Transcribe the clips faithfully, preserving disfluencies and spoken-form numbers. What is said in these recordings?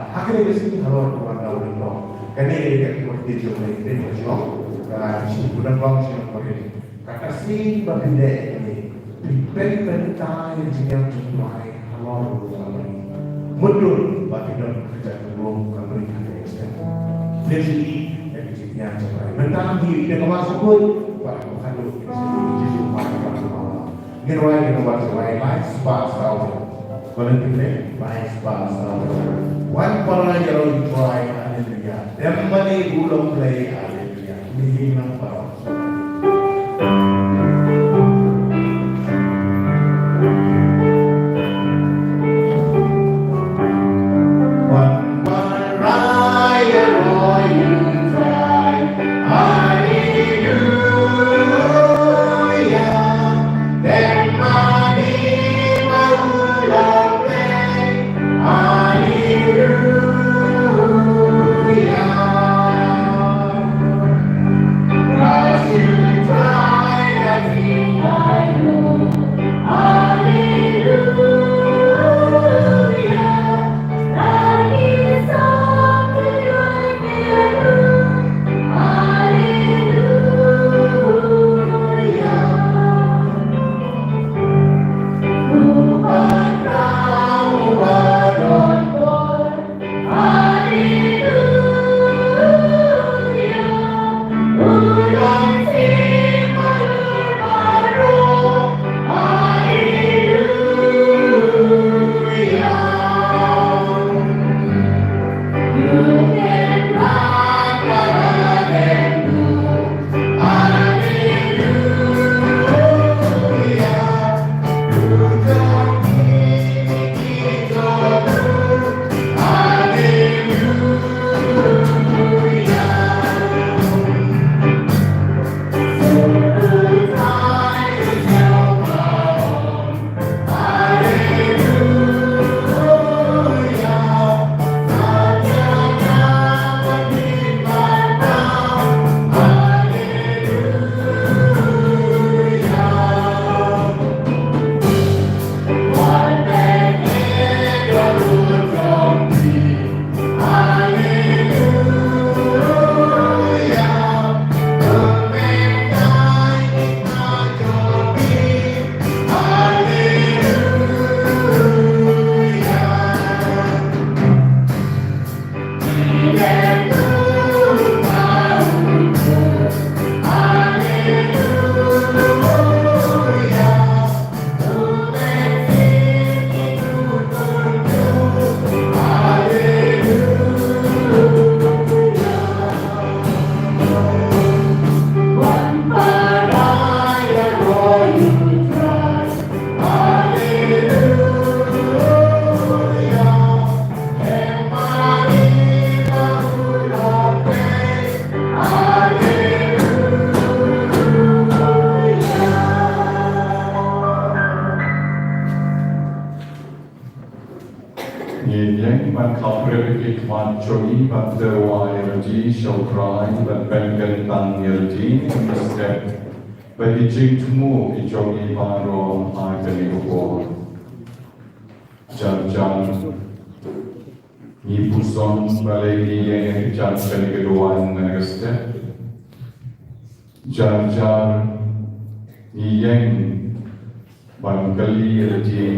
Ha kane ka sngi halor ka wan da u lyngdoh. Kane ka dei ka kti jong ngi, ka dei ka jong ka shi bun nongpang shi nongpang. Kata sien ba phi leh kane, phi pynbna ïa ka jingïaid jong U Trai halor u wan. Mutdur ba phi don ka jaitbynriew ka mari ha kane ka snem. Lehse ïa ka jingïaid jong U Trai. Mynta phi ïa ka wan sngewbha ba ka khadduh ka sngi Jisu ba ka wan. Ngin rwai, ngin rwai, rwai, lai spah saw. Volunteer, lai spah saw. Wan para ïaroh U Trai, haleluya. Dem mane u long Blei, haleluya. Ni hi nang para. Wan para ïaroh U Trai, haleluya. Ngin ïeng ban khapkhreh ïa ki khmat jong ngi ban tyrwa ïalade sha U Trai ban pynkyntang ïalade. Ngi step bad ki jingthmu ki jong ngi baroh ha kane ka por. Jar jar ngi puson balei ngi ïeng ïa ka jingkylli ka duwan na ka step. Jar jar ngi ïeng ban kylli ïalade,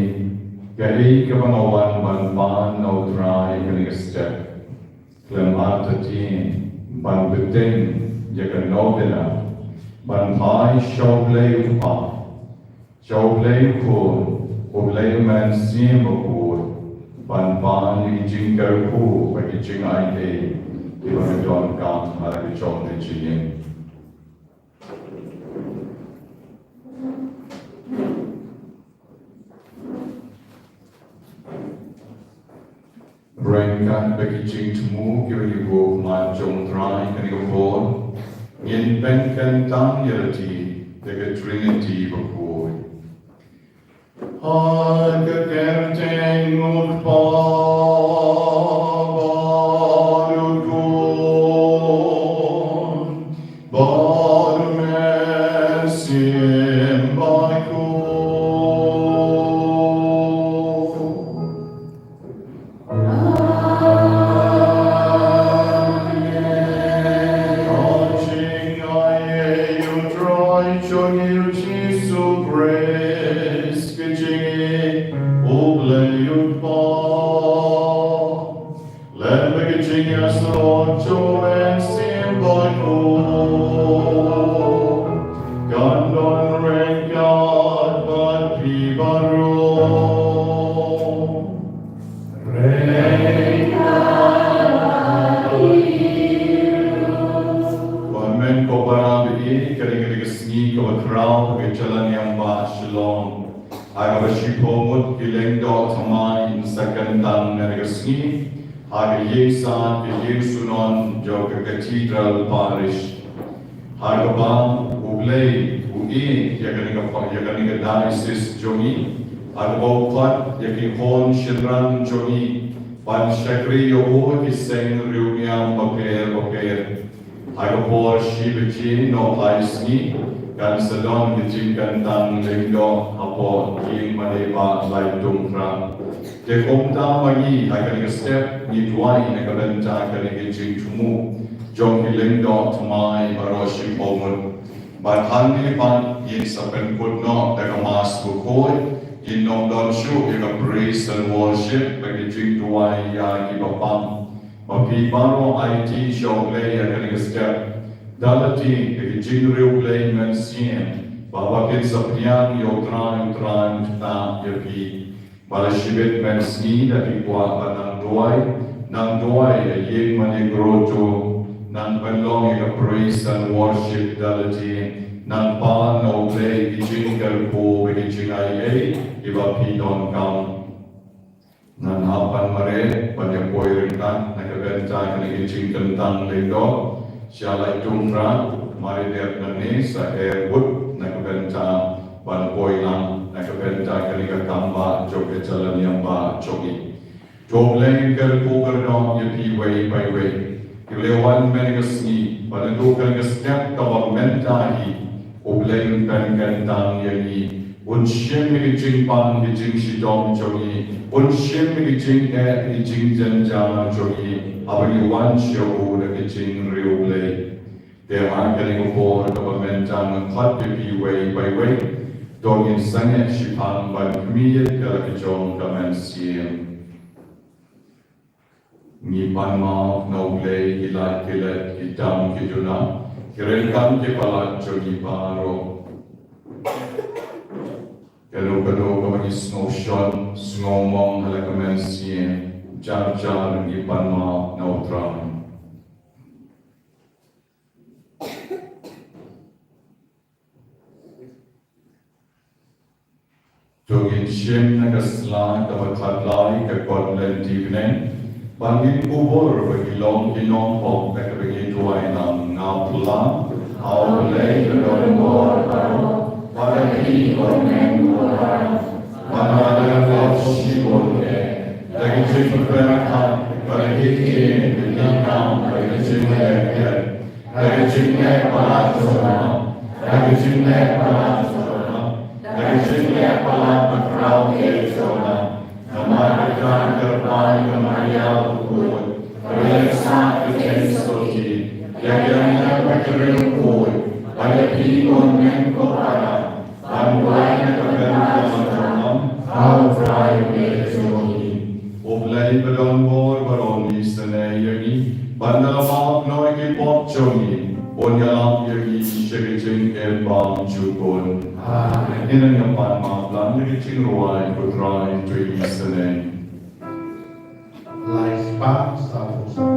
kaei kaba nga wan ban pan na U Trai kane ka step. Khlem artatien ban bteng ïa ka novena ban phai sha U Blei U Kpa, sha U Blei U Khun, U Blei U Mynsiem Bakhuid, ban pan ïa ki jingkyrkhu bad ki jingai ei kiba nga donkam ha la ka jong ka jingim. Ryngkat bad ki jingthmu kiba ngi buh ha khmat jong U Trai kane ka por, ngin pynkyntang ïalade da ka Trinity bakhuid. Ha ka kyrteng U Kpa bad U Khun bad U Mynsiem Bakhuid. Yes, Lord, joy and sympathy. Kan don ryngkat bad phi baroh. Ryngkat bad phi ruh. Ko hynmen ko para baieit, kane ka dei ka sngi kaba khraw ka jylla niam ba Shillong. Ha kaba shiphew ngut ki lyngdoh thymmai yn sa kyntang na ka sngi ha ka ïing sah, ka ïing synod jong ka Cathedral Parish. Ha kaba U Blei u ïeit ïa kane ka, ïa kane ka diocese jong ngi. Ha kaba u khot ïa ki khun shynrang jong ngi ban shakri ïa u ha ki seng riewniam bapher bapher. Ha ka por shi baje nohphyllaisngi kan sa don ka jingkyntang lyngdoh hapoh ïing mane Bah Laitungphra. Te kumta ma ngi ha kane ka step ngi duwai na ka bynta kane ka jingthmu jong ki lyngdoh thymmai baroh shiphew ngut. Bad hangne pat ngin sa pynkut noh da ka Mass bakhuid, ngin ym don shuh ïa ka praise and worship bad ka jingduwai ïa ki bapang. Ba phi baroh aiti sha U Blei ha kane ka step da lade da ka jingriewblei mynsiem, ba ba phin sa pdiang ïa U Trai, U Trai un ktah ïa phi. Ba la shibit mynsngi da phi kwah ban nang duwai, nang duwai ha ïing mane grotto, nang pynlong ïa ka praise and worship da lade, nang pan na U Blei ki jingkyrkhu bad ki jingai ei kiba phi donkam. Ngan hap ban mareh ban ïa poi ryngkat na ka bynta kane ka jingkyntang lyngdoh. Sha Laitungphra, mareh dep nangne sa eh bud na ka bynta ban poi lang na ka bynta kane ka kam ba jong ka jylla niam ba jong ngi. To U Blei un kyrkhu kyrdoh ïa phi uwei pa uwei. Ki Blei, wan mynne ka sngi, ba naduh kane ka step kaba mynta hi, U Blei un pynkyntang ïa ngi. Un shim ïa ki jingpang ki jingshitom jong ngi. Un shim ïa ki jingeh ki jingjynjar jong ngi. Haba ngi wan sha u da ki jingriewblei. Te ha kane ka por kaba mynta nga khot ïa phi uwei pa uwei. To ngin sangeh shiphang ban khmih ïa ka la ka jong ka mynsiem. Ngi pan map na U Blei, ki lait ki leit, ki dam ki duna, ki ryngkat ki palat jong ngi baroh. Kano kano kaba ngi sngew shon, sngew mong ha la ka mynsiem, jar jar ngi pan map na U Trai. To ngin shim na ka sla kaba khatlai ka kot lynti bneng. Ba ngin kubur ba ki long ki nongpop na kaba ngi duwai nang. Nga pla ha U Blei ka don bor baroh, ba la ki long men ko ba. Ba nga la ka kot shibun eh da ki jingpyrkhat, ba la ki ïing, ba la ki kam, ba la ki jingleh. Da ka jingleh palat jong nga, da ka jingleh palat jong nga, da ka jingleh palat bakhraw jong nga. Namar ka kyrpad ka Maria bakhuid, ka la ïaksah ka jingsngewsih ïa ki angel bad ki riewkhuid, bad ïa phi ko hynmen ko para. Ban duwai na ka bynta jong ngi ha U Trai U Blei jong ngi. U Blei ba don bor baroh un isynei ïa ngi, ban da la map noh ïa ki pop jong ngi, un ïalam ïa ngi sha ka jingim bymjukut. Amen. Ngin nang ïa pan map lang da ka jingrwai, Ko Trai to isynei. Lai spah sawphew saw.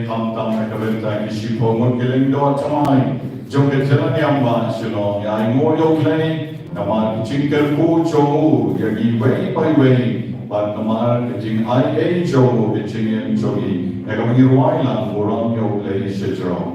Khamtam na ka bynta ki shiphew ngut ki lyngdoh thymmai jong ka jylla Myanmar, shu long ïa u Blei, namar ka jingkyrkhu jong u ïa ngi iwei pa iwei, bad namar ka jingai ei jong u ka jingim jong ngi. Ïa kaba ngi rwai lang, burom ïa u Blei sha jrong.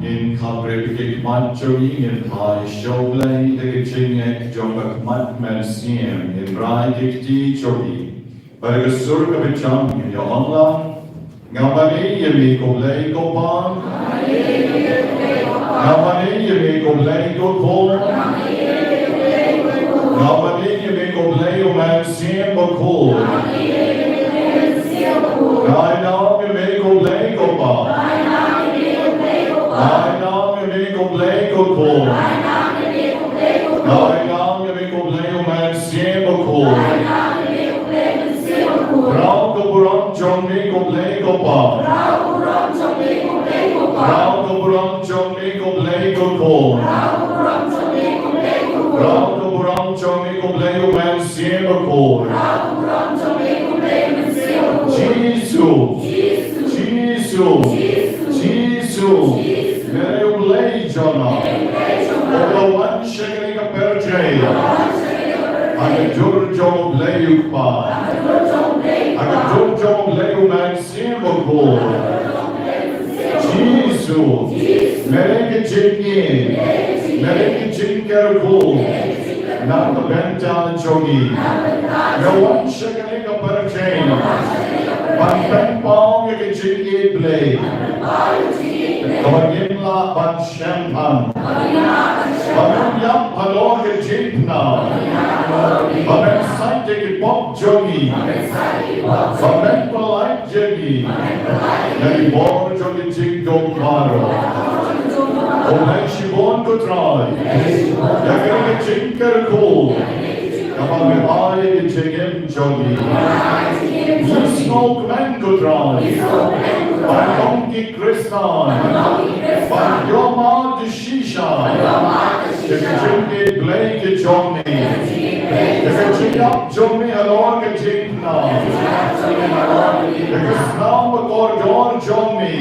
Ngin khapre bad ki khmat jong ngi, ngin phai sha U Blei da ka jingngeit jong ka khmat mynsiem, ngin rai ki kti jong ngi. Bad da ka sur kaba jam ngin ïa ong lang. Nga mane ïa me ko Blei ko Pa. Nga mane ïa me ko Blei ko Khun. Nga mane ïa me ko Blei U Mynsiem Bakhuid. Nga ainam ïa me ko Blei ko Pa. Nga ainam ïa me ko Blei ko Khun. Nga ainam ïa me ko Blei U Mynsiem Bakhuid. Rau ka burom jong me ko Blei ko Pa. Rau ka burom jong me ko Blei ko Khun. Rau ka burom jong me ko Blei U Mynsiem Bakhuid. Jisu. Jisu. Jisu. Me U Blei jong nga. Uba wan sha kane ka pyrthei. Ha ka dur jong U Blei U Kpa. Ha ka dur jong U Blei U Mynsiem Bakhuid. Jisu. Me ka jingngeit. Me ka jingkyrkhu. Na ka bynta jong ngi. Me wan sha kane ka pyrthei. Ban pynpaw ïa ka jingïeit Blei. Kaba ngim lah ban shemphang. Ba men ïap halor ka jingpynïap. Ba men sait ïa ki pop jong ngi. Ba men pyllait ïa ngi na ki bor jong ki jingdum baroh. Khublei shibun ko Trai. Ïa kane ka jingkyrkhu. Kaba ngi ai ïa ki jingim jong ngi. Ngi sngewkmen, ko Trai, ban long ki Khristan, ban ïohmad shisha ïa ki jingïeit Blei ki jong ngi, ïa ki jingïap jong ngi halor ka jingpynap, ïa ka snam bakordor jong ngi,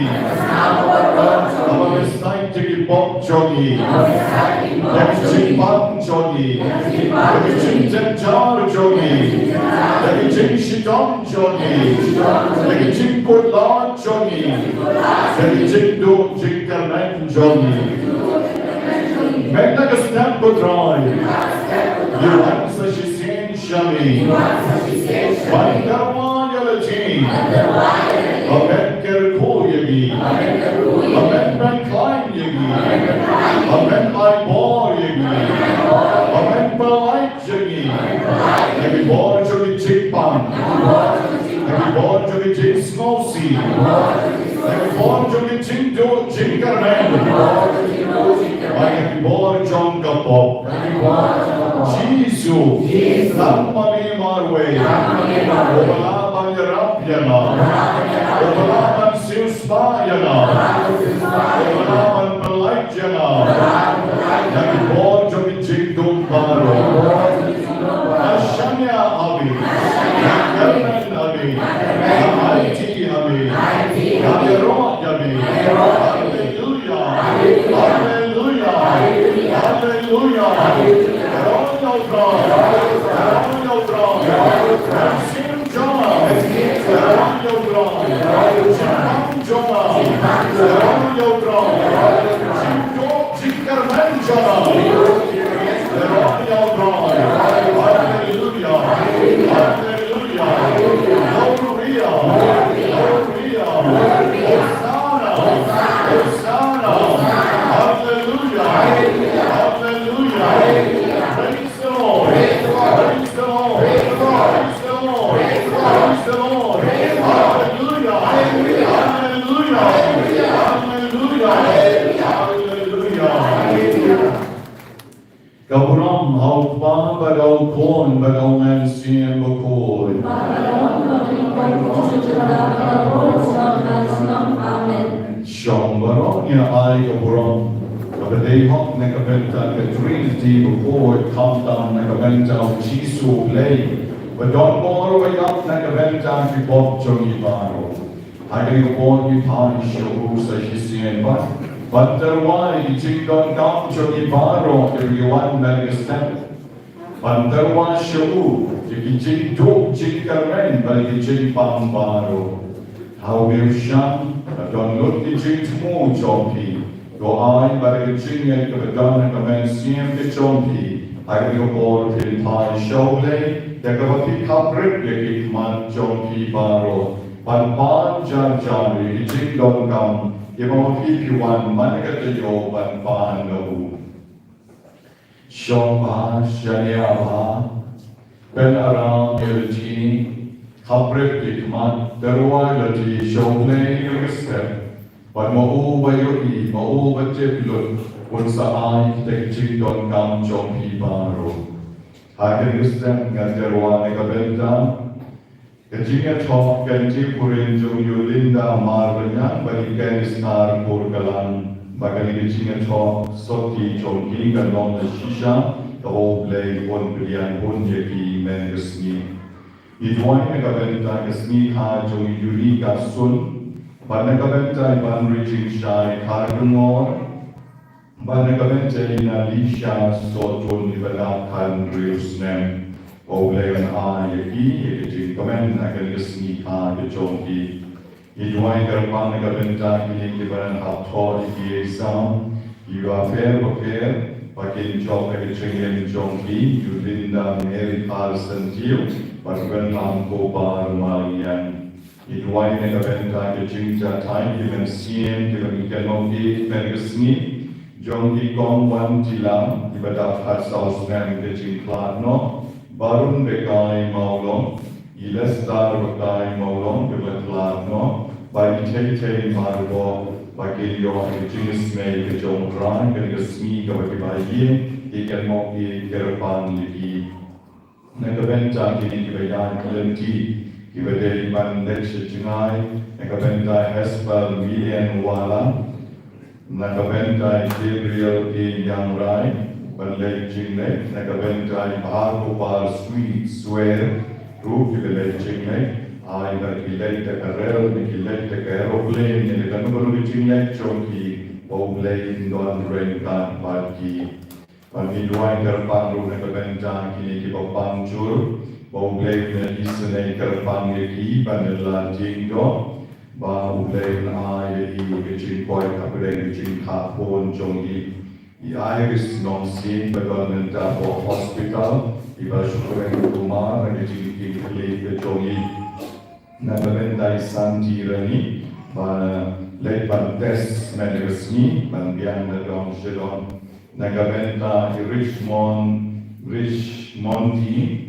kaba ngi sait ïa ki pop jong ngi, ïa ki jingpang jong ngi, ïa ki jingjynjar jong ngi, ïa ki jingshitom jong ngi, ïa ki jingkut lad jong ngi, ïa ki jingduh jingkyrmen jong ngi. Mynta ka step, ko Trai, ngi wan sa shisien sha me, ban tyrwa ïa lade, ban kyrkhu ïa ngi, ban pynkhlaiñ ïa ngi, ban ai bor ïa ngi, ban pynlait ïa ngi, ïa ki bor jong ki jingpang, ïa ki bor jong ki jingsngewsih, ïa ki bor jong ki jingduh jingkyrmen, bad ïa ki bor jong ka pop. Jisu, nang ma me marwei, uba lah ban ïarap ïa nga, uba lah ban siewspah ïa nga, uba lah ban pynlait ïa nga na ki bor jong ki jingduh baroh. Nga shaniah ha me, nga kyrmen ha me, nga aiti ha me, nga ïaroh ïa me. Haleluya, haleluya, haleluya. Ïaroh ïa U Trai, ïaroh ïa U Trai. Mynsiem jong nga, ïaroh ïa U Trai. Jingpang jong nga, ïaroh ïa U Trai. Jingduh jingkyrmen jong nga, ïaroh ïa U Trai. Haleluya, haleluya. Gloria, gloria. Hosanna, Hosanna. Haleluya, haleluya. Praise the Lord. Praise the Lord. Praise the Lord. Praise the Lord. Haleluya. Haleluya. Haleluya. Haleluya. Ka burom ha U Kpa bad ha U Khun bad ha U Mynsiem Bakhuid. Amen. Shong baroh, ngi ai ka burom kaba dei hok na ka bynta ka Trinity bakhuid, khamtam na ka bynta U Jisu U Blei, ba don bor ba ïap na ka bynta ki pop jong ngi baroh. Ha kane ka por ngi phai sha U sa shisien bad ban tyrwa ïa ki jingdonkam jong ngi baroh kiba ngi wan na ka step. Ban tyrwa sha U ïa ki jingduh jingkyrmen bad ki jingpang baroh. Ha U Mynsiem, ka don lut ki jingthmu jong phi. To ai ba ka jingngeit kaba don ha ka mynsiem ka jong phi, ha kane ka por phin phai sha U Blei, da kaba phi khapbrip ïa ki khmat jong phi baroh, ban pan jar jar ïa ki jingdonkam kiba ma phi phi wan man ka taïew ban pan na U. Shong bha, shaniah bha, pynaralem ïa lade, khapbrip ki khmat, tyrwa ïa lade sha U Blei ha ka step. Bad ma U ba ïohi, ma U ba tip lut, un sa ai kita ki jingdonkam jong phi baroh. Ha kane ka step ngan tyrwa na ka bynta ka jingïathoh kynti purin jong i Linda Marweiñ bad i Kenneth Kharpurkalan. Bad kane ka jingïathoh sotti jong ki kan long da shisha, kaba U Blei un pdiang bun ïa ki mynta ka sngi. Ngi duwai na ka bynta ka sngi kha jong i Unika Sun, bad na ka bynta i Banrijingshai Kharkongor, bad na ka bynta i Nalisha Sohtun iba dap khathynriew snem. Ba U Blei un ai ïa ki ïa ka jingkmen ha kane ka sngi kha ka jong ki. Ngi duwai kyrpang na ka bynta kine kiba nang hap thoh ïa ki exam kiba pher bapher, ba kin jop ha ka jingim jong ki. I Linda Mary Carson Tiew bad i Bynlam Kopa Rumalngiang. Ngi duwai na ka bynta ka jingjahthait ki mynsiem kiba ngi kynnoh ïa ki mynta ka sngi. Jong i Kong Wan Tilam iba dap khatsaw snem ka jingkhlad noh, Barun Bekai Mawlong, i Lester Bekai Mawlong kiba khlad noh, bad i Thei Thei Marbok, ba kin ïoh ka jingisynei ka jong U Trai ha kane ka sngi kaba kiba ïeit ki kynnoh ïa ki kyrpang ïa ki. Na ka bynta kine kiba ïaid lynti, kiba dei ban leit sha jngai, na ka bynta Hesper Milian Wala, na ka bynta Gabriel P Yangrai, ban leit jingleit, na ka bynta Bhar Gopal Sweet Swer, ruh kiba leit jingleit, ai ba ki leit da ka rel, ne ki leit da ka aeroplane, ne da kano kano ka jingleit jong ki, ba U Blei un don ryngkat bad ki. Bad ngi duwai kyrpang ruh na ka bynta kine kiba pang jur, ba U Blei un isynei kyrpang ïa ki ban ïa la jingdoh, ba U Blei un ai ïa ki ka jingkoit hapdeng ka jingkha khun jong ki. I Iris Nongsiej ba don mynta ha hospital, iba shu kren kumne na ka jingkitkhlieh ka jong i. Na ka bynta i Santi Rani, ba leit ban test mynne ka sngi, ban biang da dong sha dong. Na ka bynta i Richmond, Richmondi,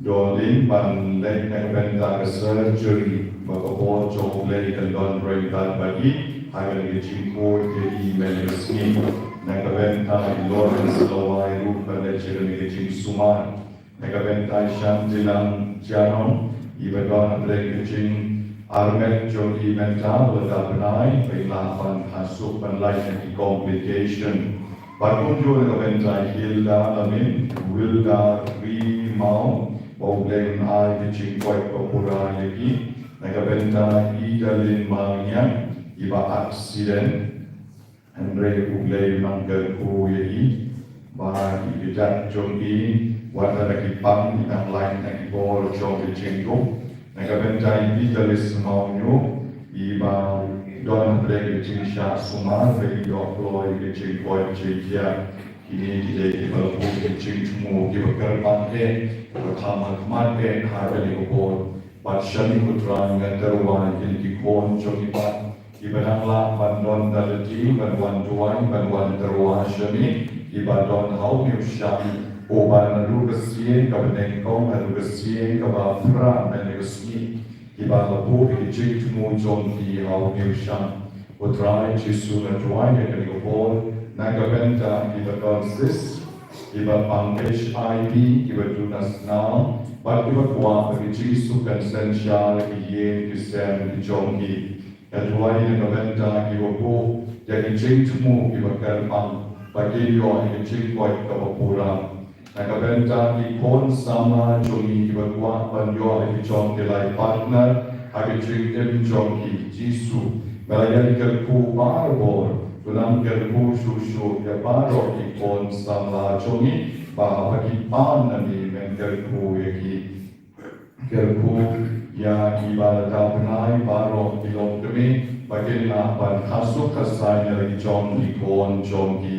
Doling ban leit na ka bynta ka surgery, ba ka bor jong U Blei kan don ryngkat bad i, ha kane ka jingkhuid ïa i mynne ka sngi. Na ka bynta i Lawrence Lawai ruh ban leit sha kane ka jingsumar. Na ka bynta i Shantilang Janong, iba don hapdeng ka jingarmet jong i mynta, ba la dap bnai, ba i lah ban kha suk ban lait na ki complication. Bad kumjuh na ka bynta i Hilda Lamin, Wilda Rimau, ba U Blei un ai ka jingkoit ba pura ïa ki. Na ka bynta i Dalin Mawniang, iba accident. Hynrei U Blei u nang kyrkhu ïa i, ba ki kjat jong i, wat la ki pang, ki nang lait na ki bor jong ki jingduh. Na ka bynta i Vitalis Mawniang, iba don hapdeng ka jingshah sumar, ba i ïoh kloi ka jingkoit jingkhiah. Kine ki dei kiba la buh ki jingthmu kiba kyrpang eh, kiba kham hakhmat eh ha kane ka por. Bad shane ko Trai nga tyrwa ïa kine ki khun jong i pat, kiba dang lah ban don da lade, ban wan duwai, ban wan tyrwa shane, kiba don ha une u shnong, ko Bah, naduh ka sien kaba nyngkong haduh ka sien kaba phra mynne ka sngi, kiba la buh ïa ki jingthmu jong ki ha une u shnong. Ko Trai Jisu, nga duwai ïa kane ka por na ka bynta kiba don cyst, kiba pang H I V, kiba duna snaw, bad kiba kwah ba ki jingsuk kan synshar ïa ki ïing ki sem ki jong ki. Nga duwai na ka bynta kiba buh ïa ki jingthmu kiba kyrpang, ba kin ïoh ïa ki jingkoit kaba pura. Na ka bynta ki khun samla jong ngi kiba kwah ban ïoh ïa ki jong ki life partner ha ki jingim jong ki, Jisu, me la ïai kyrkhu barabor, to nang kyrkhu shuh shuh ïa baroh ki khun samla jong ngi, ba haba ki pan na me men kyrkhu ïa ki. Kyrkhu ïa kiba la dap bnai baroh ki longkmie, ba kin lah ban kha suk kha saiñ ïa la ki jong ki khun jong ki.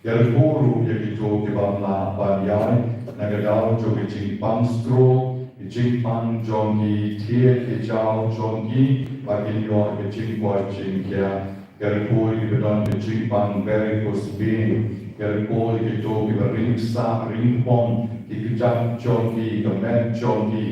Kyrkhu ruh ïa kito ki bym lah ban ïaid na ka daw jong ki jingpang stroke, ki jingpang jong ki thied ki jaw jong ki, ba kin ïoh ki jingkoit jingkhiah. Kyrkhu ïa kiba don ki jingpang varicose vein. Kyrkhu ïa kito kiba ring sah ring phong, ki kjat jong ki, ka met jong ki.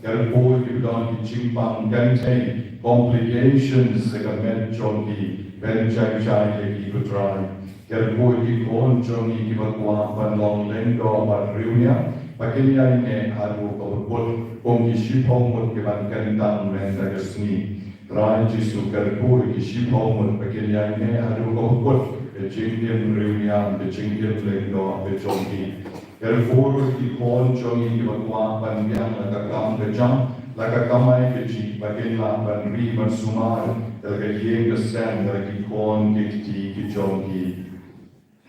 Kyrkhu ïa kiba don ki jingpang kynthei, complications ha ka met jong ki. Pynjah jai ïa ki, ko Trai. Kyrkhu ïa ki khun jong ngi kiba kwah ban long lyngdoh bad riewniam, ba kin ïaineh haduh kaba kut kum ki shiphew ngut kiban kyntang mynta ka sngi. Trai Jisu, kyrkhu ïa ki shiphew ngut ba kin ïaineh haduh kaba kut ka jingim riewniam, ka jingim lyngdoh ka jong ki. Kyrkhu ïa ki khun jong ngi kiba kwah ban biang la ka kam ka jam, la ka kamai kajih, ba kin lah ban ri ban sumar ïa la ka ïing ka sem, ïa la ki khun ki kti ki jong ki.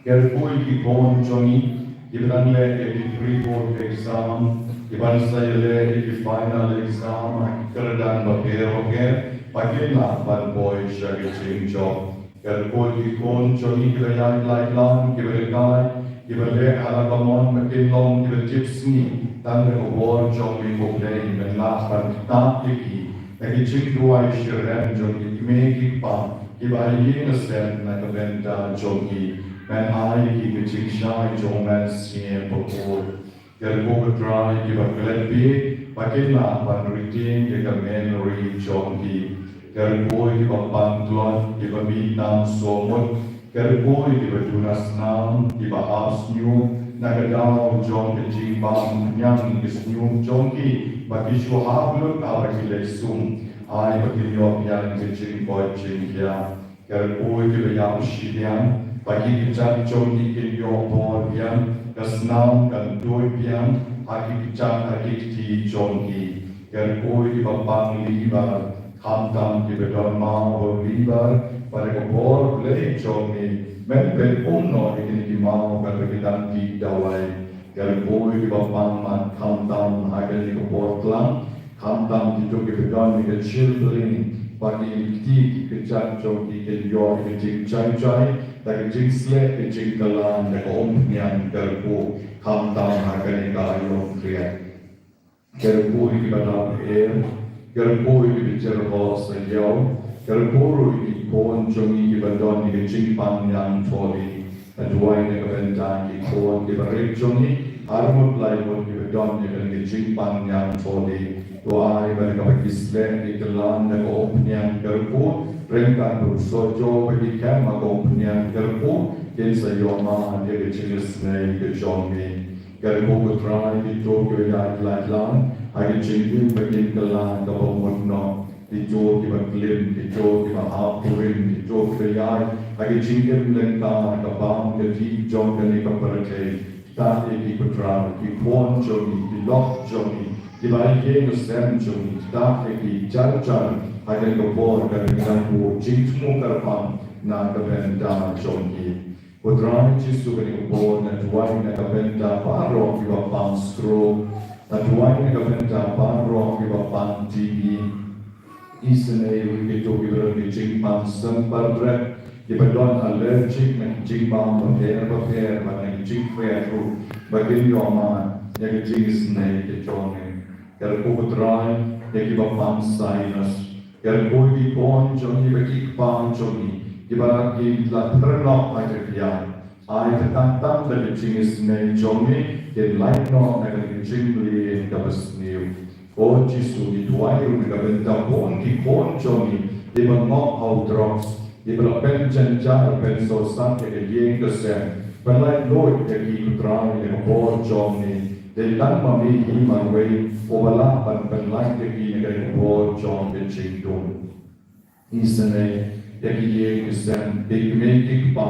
Kyrkhu ïa ki khun jong ngi kiba dang leh ïa ki pre-board exam, kiban sa ïaleh ïa ki final exam ha ki kyrdan bapher bapher, ba kin lah ban poi sha ki jingjop. Kyrkhu ïa ki khun jong ngi kiba ïaid lait lang, kiba lehkai, kiba leh ha la ka mon, ba kin long kiba tipsngi tang da ka bor jong me, ko Blei, men lah ban ktah ïa ki na ki jingduwai shitrhem jong ki kmie ki kpa kiba ha ïing ha sem na ka bynta jong ki. Men ai ïa ki ka jingshai jong me sngewbha. Kyrkhu, ko Trai, ïa kiba klet bieit, ba kin lah ban ritieng ïa ka menri jong ki. Kyrkhu ïa kiba pang tlot, kiba mih nam sawmut. Kyrkhu ïa kiba duna snam, kiba ap shñiuh, Na ka daw jong ka jingbam niang ki snium jong ki, ba ki shu hap lut haba ki leit sum, ai ba kin ïoh biang ka jingkoit jingkhiah. Kyrkhu ïa kiba ïap shiliang, ba ki kjat jong ki kin ïoh bor biang, ka snam kan tuid biang ha ki kjat ha ki kti jong ki. Kyrkhu ïa kiba pang liver, khamtam kiba don maw ha liver, ba da ka bor Blei jong me, men pynum noh ïa kine ki maw katba ki dang dih dawai. Kyrkhu ïa kiba pang mat, khamtam ha kane ka por tlang, khamtam kito kiba don ïa ka chilbring, ba ki kti ki kjat jong ki kin ïoh ïa ka jingjai jai, da ka jingsleh ka jingkylla da ka umphniang. Kyrkhu khamtam ha kane ka aïom khriat. Kyrkhu ïa kiba dap her, kyrkhu ïa kiba jyrhoh saïaw, kyrkhu ruh ïa ki khun jong ngi kiba don ïa ka jingpang niang tholi. Nga duwai na ka bynta ki khun kiba rit jong ngi, arngut laingut kiba don ïa kane ka jingpang niang tholi. To ai ba da kaba ki sleh ki kylla da ka umphniang. Kyrkhu ryngkat bad u soh jaw ba ki khem ha ka umphniang, kyrkhu kin sa ïoh mad ïa ka jingisynei ka jong me. Kyrkhu ko Trai kito kiba ïaid lait lang ha ka jingim ba kin kylla kaba mut noh, kito kiba klim, kito kiba hap kurim, kito kiba ïaid ha ka jingim lyngkar ka bam ka dih jong kane ka pyrthei. Ktah ïa ki ko Trai, ki khun jong ngi, ki lok jong ngi, kiba ïeit ki sem jong ngi, ktah ïa ki jar jar ha kane ka por, kane ka por jingthmu kyrpang na ka bynta jong ki. Ko Trai Jisu, kane ka por nga duwai na ka bynta baroh kiba pang stroke, nga duwai na ka bynta baroh kiba pang T B. Isynei ruh ïa kito kiba don ki jingpang symbai bret, kiba don allergic na ki jingbam bapher bapher bad na ki jingkhriat ruh, ba kin ïoh mad ïa ka jingisynei ka jong me. Kyrkhu ko Trai ïa kiba pang sinus. Kyrkhu ïa ki khun jong ngi bad ki kpa jong ngi kiba ki la pyrnok ha ka khia. Ai ba tang tang da ka jingisynei jong me kin lait noh na ka jingmlien kaba sniew. Ko Jisu, ngi duwai ruh na ka bynta bun ki khun jong ngi kiba ngop ha u drugs, kiba la pynjynjar pynsausat ïa ka ïing ka sem. Pynlait lut ïa ki ko Trai na ka por jong me. Dei tang ma me hi marwei uba lah ban pynlait ïa ki na ka por jong ka jingdum. Isynei ïa ki ïing ki sem, ki kmie ki kpa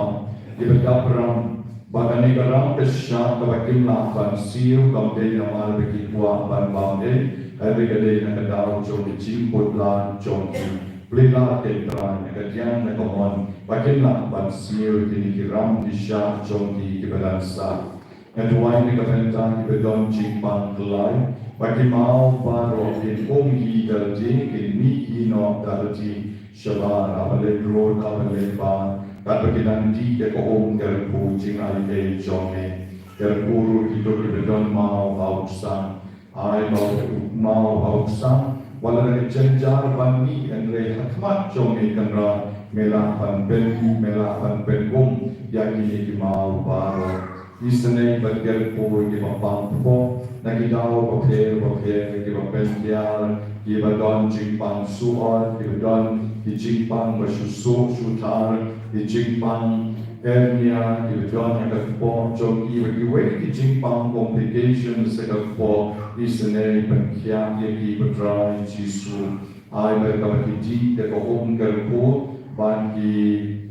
kiba dap ram, ba kane ka ram ka shah kaba kim lah ban siew kam dei namar ba ki kwah ban bam ei, hynrei ka dei na ka daw jong ka jingkhuslai jong ki. Plie lad ko Trai na ka liang na ka mon ba kin lah ban siew kine ki ram ki shah jong ki kiba dang sah. Nga duwai na ka bynta kiba don jingpang kyllai, ba ki maw baroh kin um hi da lade, kin mih hi noh da lade shabar, haba leit rud, haba leit bar, katba ki dang dih da ka um. Kyrkhu jingaiei jong me. Kyrkhu ruh kito kiba don maw ha u ksang. Ai ba u maw ha u ksang, wat la da ka jynjar ban mih, hynrei ha khmat jong me Kynrad, me lah ban pyn, me lah ban pynum ïa kine ki maw baroh. Isynei bad kyrkhu ïa kiba pang kpoh na ki daw bapher bapher, kiba pynhiar, kiba don jingpang suhot, kiba don ki jingpang ba shu suh shu thar, ki jingpang hernia, kiba don ha ka kpoh jong ki bad kiwei ki jingpang complications ha ka kpoh. Isynei pynkhiah ïa ki ko Trai Jisu. Ai ba kaba ki dih da ka um, kyrkhu ban ki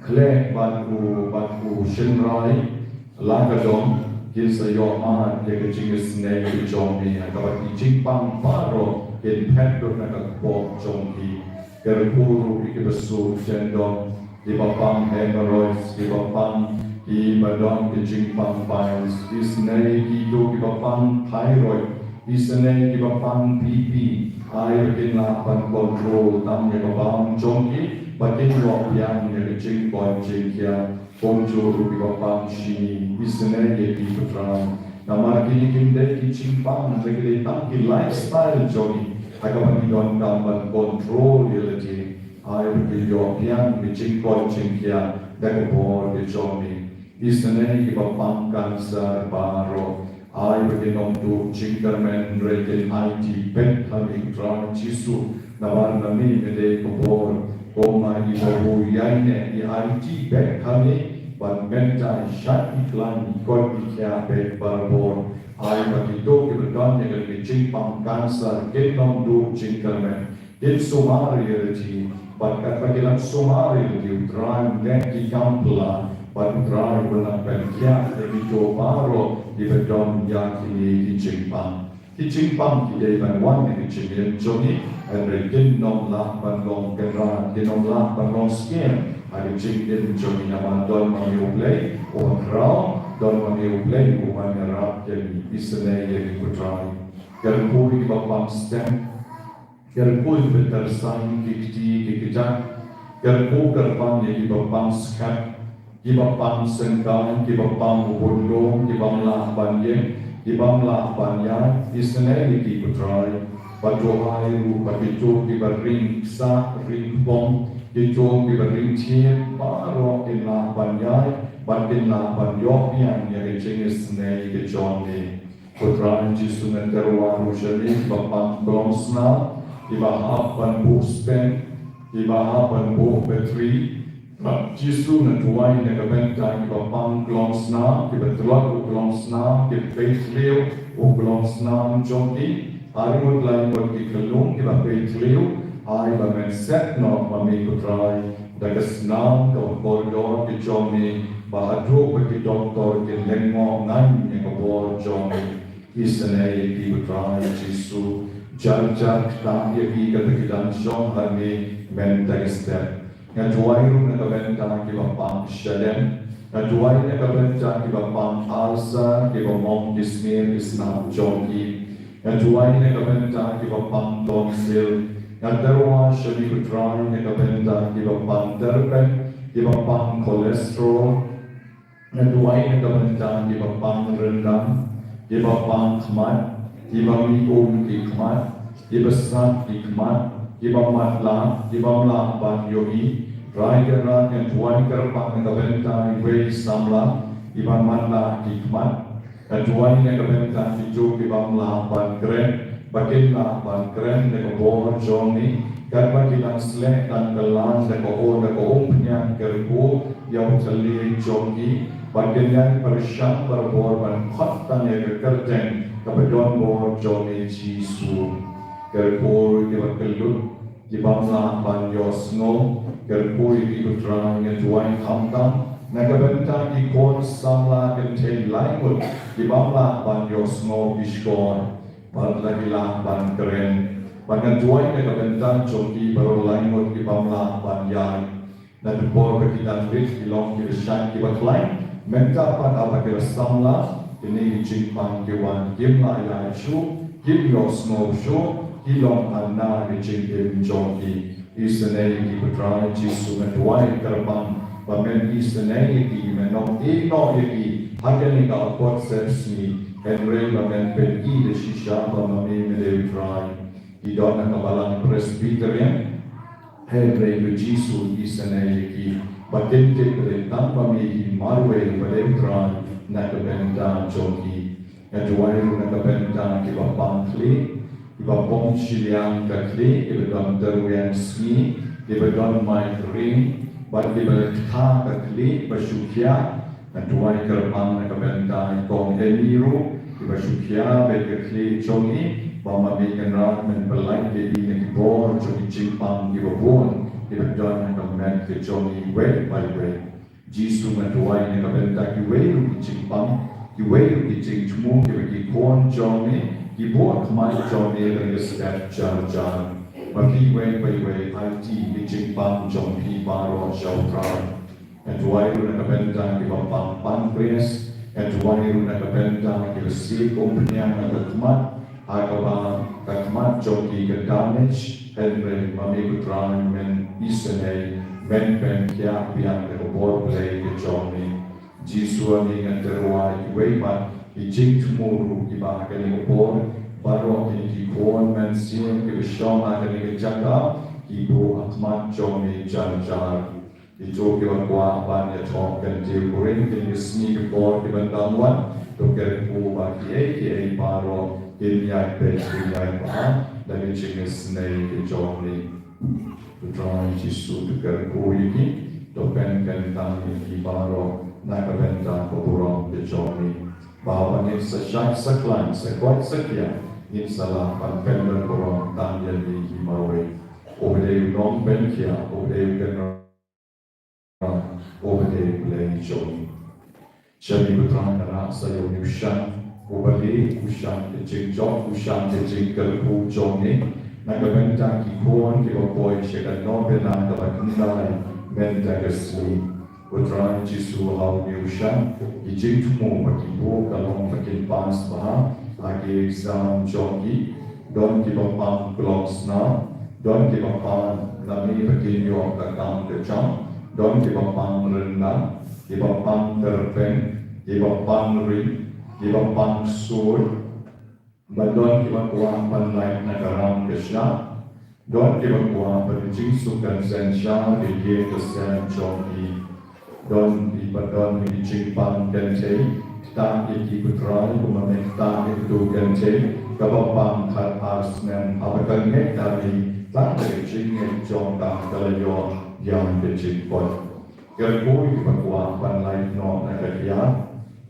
khleh ban u, ban u shynrai la ka dong, kin sa ïoh mad ïa ka jingisynei ka jong me, ha kaba ki jingpang baroh kin phet lut na ka kpoh jong ki. Kyrkhu ruh ïa kiba suh jyndong, kiba pang hemorrhoids, kiba pang, kiba don ki jingpang piles, isynei kito kiba pang thyroid, isynei kiba pang B P, ai ba kin lah ban control tang ïa ka bam jong ki, ba kin ïoh biang ïa ka jingkoit jingkhiah. Kumjuh ruh kiba pang shini, isynei ïa ki ko Trai. Namar kine kim dei ki jingpang, hynrei ki dei tang ki lifestyle jong ki, ha kaba ki donkam ban control ïa lade. Ai ba kin ïoh biang ka jingkoit jingkhiah da ka bor ka jong me. Isynei kiba pang cancer baroh. Ai ba kin ym duh jingkyrmen, hynrei kin aiti beit ha me ko Trai Jisu. Namar na me ka dei ka bor. Kumba i bawei ïaineh i aiti beit ha me, Bad mynta shah ïa ki khlaiñ, ïa ki koit, ïa ki khiah beit barabor. Ai ba kito kiba don ïa ki jingpang cancer kin ym duh jingkyrmen, kin sumar ïa lade. Bad katba ki dang sumar ïa lade, U Trai, leh ki kam pla. Bad U Trai, un nang pynkhiah ïa kito baroh kiba don ïa kine ki jingpang. Ki jingpang ki dei ban wan na ki jingim jong ngi, hynrei kin ym lah ban long kynrad, kin ym lah ban long skhem ha ki jingim jong ngi, namar don ma ngi U Blei uba khraw, don ma ngi U Blei uban ïarap ïa ngi. Isynei ïa ngi ko Trai. Kyrkhu ïa kiba pang stent, kyrkhu ïa kiba tyrsang ki kti ki kjat, kyrkhu kyrpang ïa kiba pang skhem, kiba pang syngkai, kiba pang u bun lum, kiba ym lah ban ïeng, kiba ym lah ban ïaid. Isynei ïa ki ko Trai. Bad duwai ruh ba kito kiba ring ksah ring kpong, kito kiba ring thied, baroh kin lah ban ïaid bad kin lah ban ïoh biang ïa ka jingisynei ka jong ngi. Ko Trai Jisu, nga tyrwa ruh sha ngi kiba pang klongsnam, kiba hap ban buh stent, kiba hap ban buh battery. Jisu, nga duwai na ka bynta kiba pang klongsnam, kiba tlot u klongsnam, kiba peit thliew u klongsnam jong ki. Ai ruh lai ngut ki khyllung kiba peit thliew, ai ba men set noh ma me ko Trai da ka snam kaba kordor ka jong me, ba haduh ba ki doktor kin lyngngoh ngan ïa ka bor jong me. Isynei ïa ki ko Trai Jisu, jar jar ktah ïa ki kata ki dang shong ha me mynta ka step. Nga duwai ruh na ka bynta kiba pang shadem. Nga duwai na ka bynta kiba pang ulcer, kiba mong ki snier ki snam jong ki. Nga duwai na ka bynta kiba pang tonsil. Nga tyrwa sha me ko Trai na ka bynta kiba pang tyrpeng, kiba pang cholesterol. Nga duwai na ka bynta kiba pang ryndang, kiba pang khmat, kiba mih um ki khmat, kiba sat ki khmat, kiba matlah, kiba ym lah ban ïohi. Trai Kynrad, nga duwai kyrpang na ka bynta iwei i samla iba matlah ki khmat. Nga duwai na ka bynta kito kiba ym lah ban kren, ba kin lah ban kren da ka bor jong me, katba ki dang sleh dang kylla da ka um, da ka umphniang, kyrkhu ïa u thylliej jong ki, ba kin ïai pyrshang barabor ban khot tang ïa ka kyrteng kaba don bor jong me Jisu. Kyrkhu ïa kiba kyllut, kiba ym lah ban ïohsngew, kyrkhu ïa ki ko Trai. Nga duwai khamtam na ka bynta ki khun samla kynthei lai ngut kiba ym lah ban ïohsngew ki shkor bad la ki lah ban kren. Bad nga duwai na ka bynta jong ki baroh lai ngut kiba ym lah ban ïaid. Na ka por ba ki dang rit ki long kiba shait kiba khlaiñ, mynta pat haba ki la samla, kine ki jingpang ki wan, kim lah ïaid shuh, kim ïohsngew shuh, ki long ana ka jingim jong ki. Isynei ïa ki ko Trai Jisu, nga duwai kyrpang ba men isynei ïa ki, men ym ïehnoh ïa ki ha kane ka apot sepsngi, hynrei ba men pyni da shisha ba ma me me dei u Trai. Ki don ha ka balang Presbyterian, hynrei ko Jisu, isynei ïa ki ba kin tip ba dei tang ma me hi marwei ba dei u Trai na ka bynta jong ki. Nga duwai ruh na ka bynta kiba pang khlieh, kiba pom shiliang ka khlieh, kiba don tyrwiang sngi, kiba don migraine, bad kiba leit kha ka khlieh ba shu khiah. Nga duwai kyrpang na ka bynta i kong Eni ruh, kiba shu khiah beit ka khlieh jong i, ba ma me Kynrad men pyllait ïa i na ki bor jong ki jingpang kiba bun kiba don ha ka met ka jong i iwei pa iwei. Jisu, nga duwai na ka bynta kiwei ruh ki jingpang, kiwei ruh ki jingthmu kiba ki khun jong me ki buh ha khmat jong me ha kane ka step jar jar. Ma phi iwei pa iwei, aiti ki jingpang jong phi baroh sha u Trai. Nga duwai ruh na ka bynta kiba pang pancreas, nga duwai ruh na ka bynta kiba sih umphniang ha ka khmat, ha kaba ka khmat jong ki ka damage, hynrei ma me ko Trai men isynei, men pynkhiah biang da ka bor Blei ka jong me. Jisu, ma me nga tyrwa ïa kiwei pat ki jingthmu ruh kiba ha kane ka por, baroh kine ki khun mynsiem kiba shong ha kane ka jaka, ki buh ha khmat jong me jar jar. Kito kiba kwah ban ïathoh kyntiew kurim kine ki sngi ki por kiban dang wan, to kyrkhu ba kiei kiei baroh kin ïaid beit, kin ïaid bha da ka jingisynei ka jong me. Ko Trai Jisu, to kyrkhu ïa ki, to pynkyntang ïa ki baroh. na ka bynta ka burom ka jong ngi. Ba haba ngin sa shait sa khlaiñ, sa koit sa khiah, ngin sa lah ban pynbeit burom tang ïa ngi hi marwei. U Blei u nongpynkhiah, u Blei u kynrad, u Blei u Blei jong ngi. Shane U Trai, nga rah sa ïa une u shan, u Blei u shan ka jingjop, u shan ka jingkyrkhu jong ngi na ka bynta ki khun kiba poi sha ka nongpynah kaba khyndai mynta ka sngi. U Trai Jisu, ha une u shan, ki jingthmu ba ki buh ka long ba kin pass bha ha ki exam jong ki. Don kiba pang klok snam, don kiba pang na me ba kin ïoh ka kam ka jam, don kiba pang ryndang, kiba pang tyrpeng, kiba pang ri, kiba pang sur, bad don kiba kwah ban lait na ka ram ka shyiap, don kiba kwah ban jingsuk kan sensha ka ïing ka sem jong ki. Don kiba don ki jingpang kynthei, ktah ïa ki, ko Trai, kumba me ktah ïa kato ka kynthei kaba pang khatar snem, haba ka ngeit ha me tang da ka jingngeit jong ka, ka la ïoh ïa ka jingkoit. Kyrkhu ïa kiba kwah ban lait noh na ka khlieh.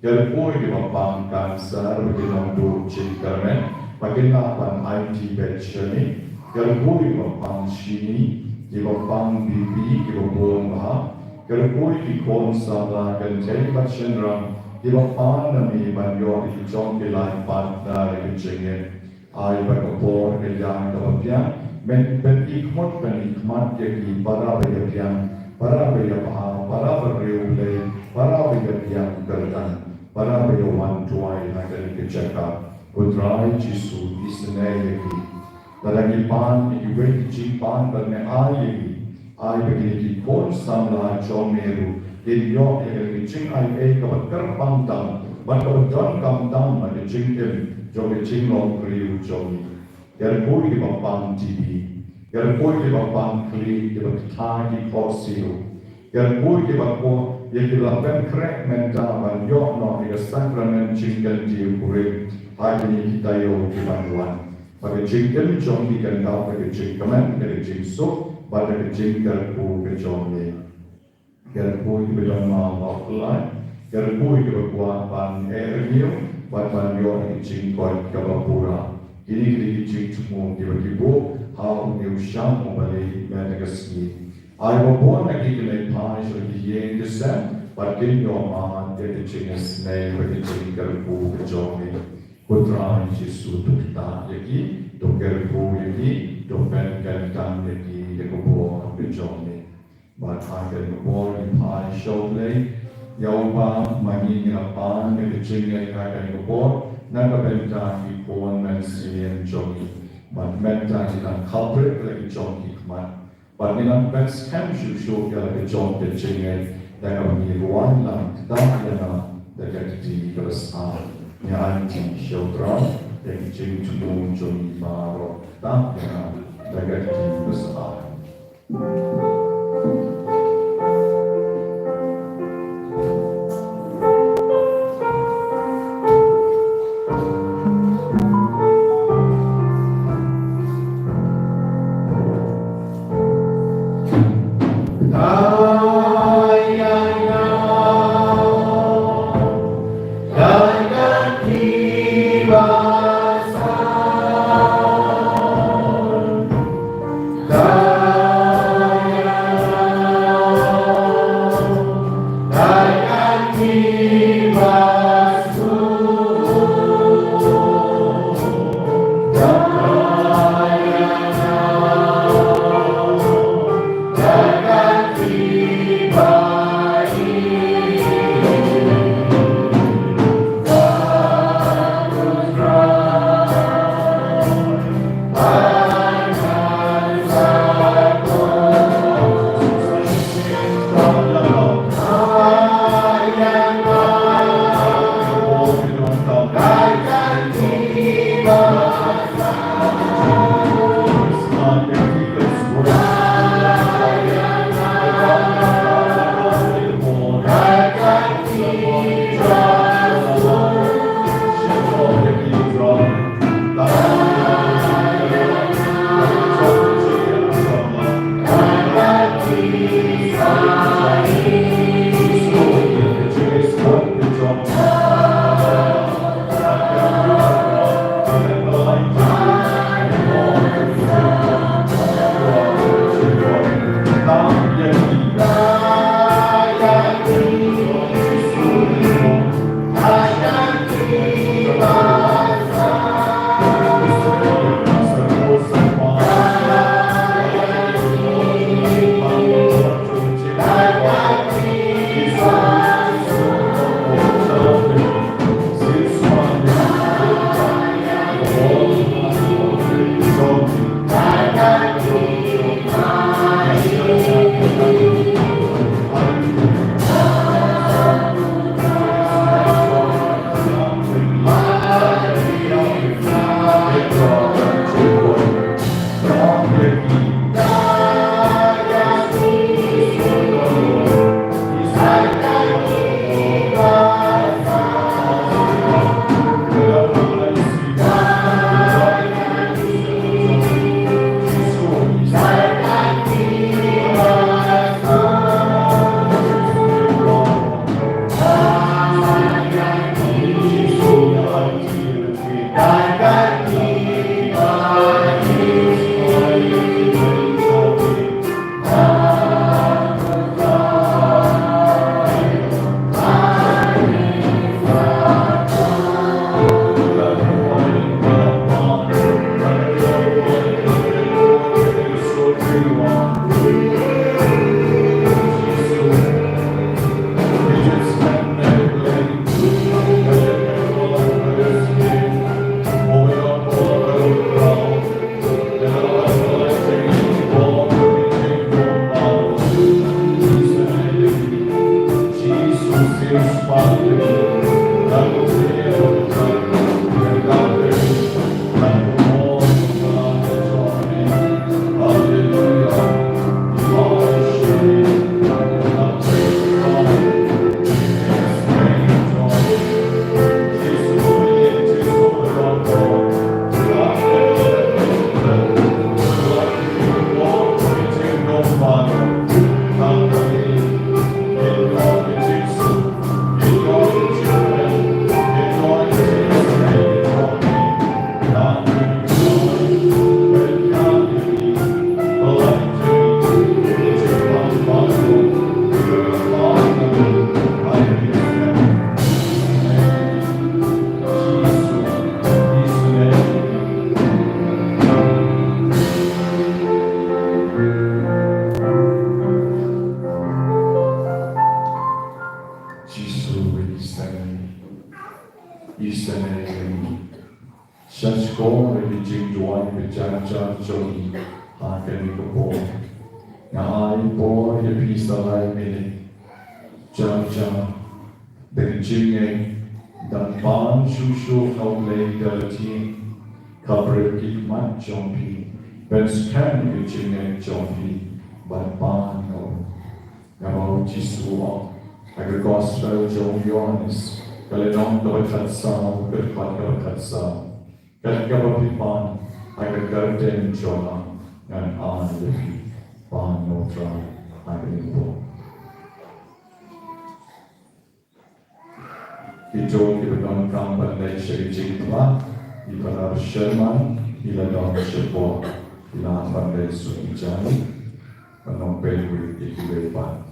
Kyrkhu ïa kiba pang cancer, ba kin nang duh jingkyrmen, ba kin lah ban aiti beit shane. Kyrkhu ïa kiba pang shini, kiba pang B P, kiba bun bha. Kyrkhu ïa ki khun samla kynthei bad shynrang kiba pan na me ban ïoh ïa ki jong ki life partner ha ka jingngeit. Ai ba ka por ka ïa kaba biang, men pyn-i khmut pyn-i khmat ïa ki, para ba ïa biang, para ba ïa bha, para ba riewblei, para ba ïa biang kyrdan, para ba ïa wan duwai ha kane ka jaka. Ko Trai Jisu, isynei ïa ki. Lada ngi pan ïa kiwei ki jingpan bad me ai ïa ki. Ai ba kine ki khun samla jong me ruh kin ïoh ïa ka jingaiei kaba kyrpang tam bad kaba donkam tam ha ka jingim jong ka jinglong briew jong ngi. Kyrkhu ïa kiba pang T B, kyrkhu ïa kiba pang khlieh, kiba ktah ki khohsiew. Kyrkhu ïa kiba kwah, ïa kiba pynkhreh mynta ban ïoh noh ïa ka sakramen jingkyntiew kurim ha kine ki taïew kiban wan. Ba ka jingim jong ki kan dap da ka jingkmen, da ka jingsuk bad da ka jingkyrkhu ka jong me. Kyrkhu ïa kiba don ma baphlai, kyrkhu ïa kiba kwah ban eh rngiew bad ban ïoh ïa ka jingkoit kaba pura. Kine ki dei ki jingthmu kiba ki buh ha une u shang u Blei mynta ka sngi. Ai ba bun na ki kin ïaphai sha ki ïing ki sem bad kin ïoh mad ïa ka jingisynei bad ka jingkyrkhu ka jong me. Ko Trai Jisu, to ktah ïa ki, to kyrkhu ïa ki, to pynkyntang ïa ki da ka bor ka jong me. Bad ha kane ka por ngi phai sha U Blei, ïa uba ma ngi ngi la pan da ka jingngeit ha kane ka por na ka bynta ki khun mynsiem jong ngi. Bad mynta ngi dang khapbriew la ki jong ki khmat. Bad ngi nang pynskhem shuh shuh ïa la ka jong ka jingngeit da kaba ngi rwai lang, ktah ïa nga da ka kti kaba sah. Ngi aiti sha U Trai ïa ki jingthmu jong ngi baroh, ktah ïa nga da ka kti kaba sah. Jisu, ïa ki sngewbha, ïa ki sngewbha. Shah shkor ïa ki jingduwai ba jar jar jong ngi ha kane ka por. Nga ai por ïa phi sa lai minit. Jar jar da ka jingngeit, dang pan shuh shuh ha U Blei da lade, khapbriew ki khmat jong phi, ban skhem ïa ka jingngeit jong phi bad pan noh. Namar U Jisu u ong ha ka Gospel jong u Ïoannis, ka lynnong kaba khatsaw, ka dkhot kaba khatsaw, kat kaba phi pan ha ka kyrteng jong nga, ngan ai ïa phi. Pan noh Trai ha kane ka por. Kito kiba donkam ban leit sha ka jingpynlait, i Phadar Sherman i la don shapoh, i la hap ban leit sha ki jaiñ. Ban long peit ïa kiwei pat.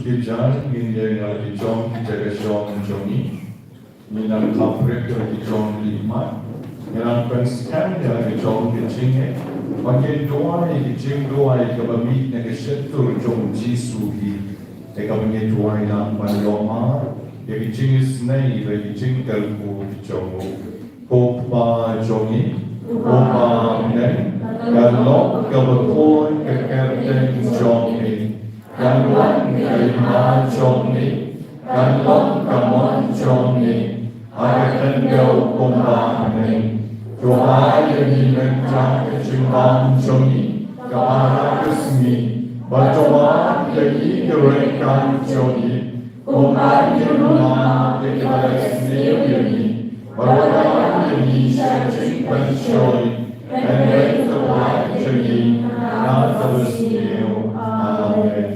Ki jaiñ ngin ïeng ïa ki jong ki jaka shong jong ngi. Ngin nang thap rit ïa ki jong ki mat. Ngin nang pynskhem ïa ki jong ki jingeh. Bad ngin duwai ïa ki jingduwai kaba mih na ka shyntur jong u Jisu hi. Te kaba ngin duwai lang ban ïohmad ïa ki jingisynei bad ki jingkyrkhu ki jong u. Ko Kpa jong ngi, uba ha bneng, ka long kaba khuid ka kyrteng jong me. Kan wan ka hima jong me, kan long ka mon jong me, ha ka khyndew kumba ha bneng. To ai ïa ngi mynta ka jingbam jong ngi kaba ha ka sngi, bad to map ïa ngi ki ryngkat jong ngi, kumba ngi ruh ngi map ïa kiba la isniew ïa ngi, bad wat lam ïa ngi sha ka jingpynshoi, hynrei to pynlait ïa ngi na kaba sniew. Amen.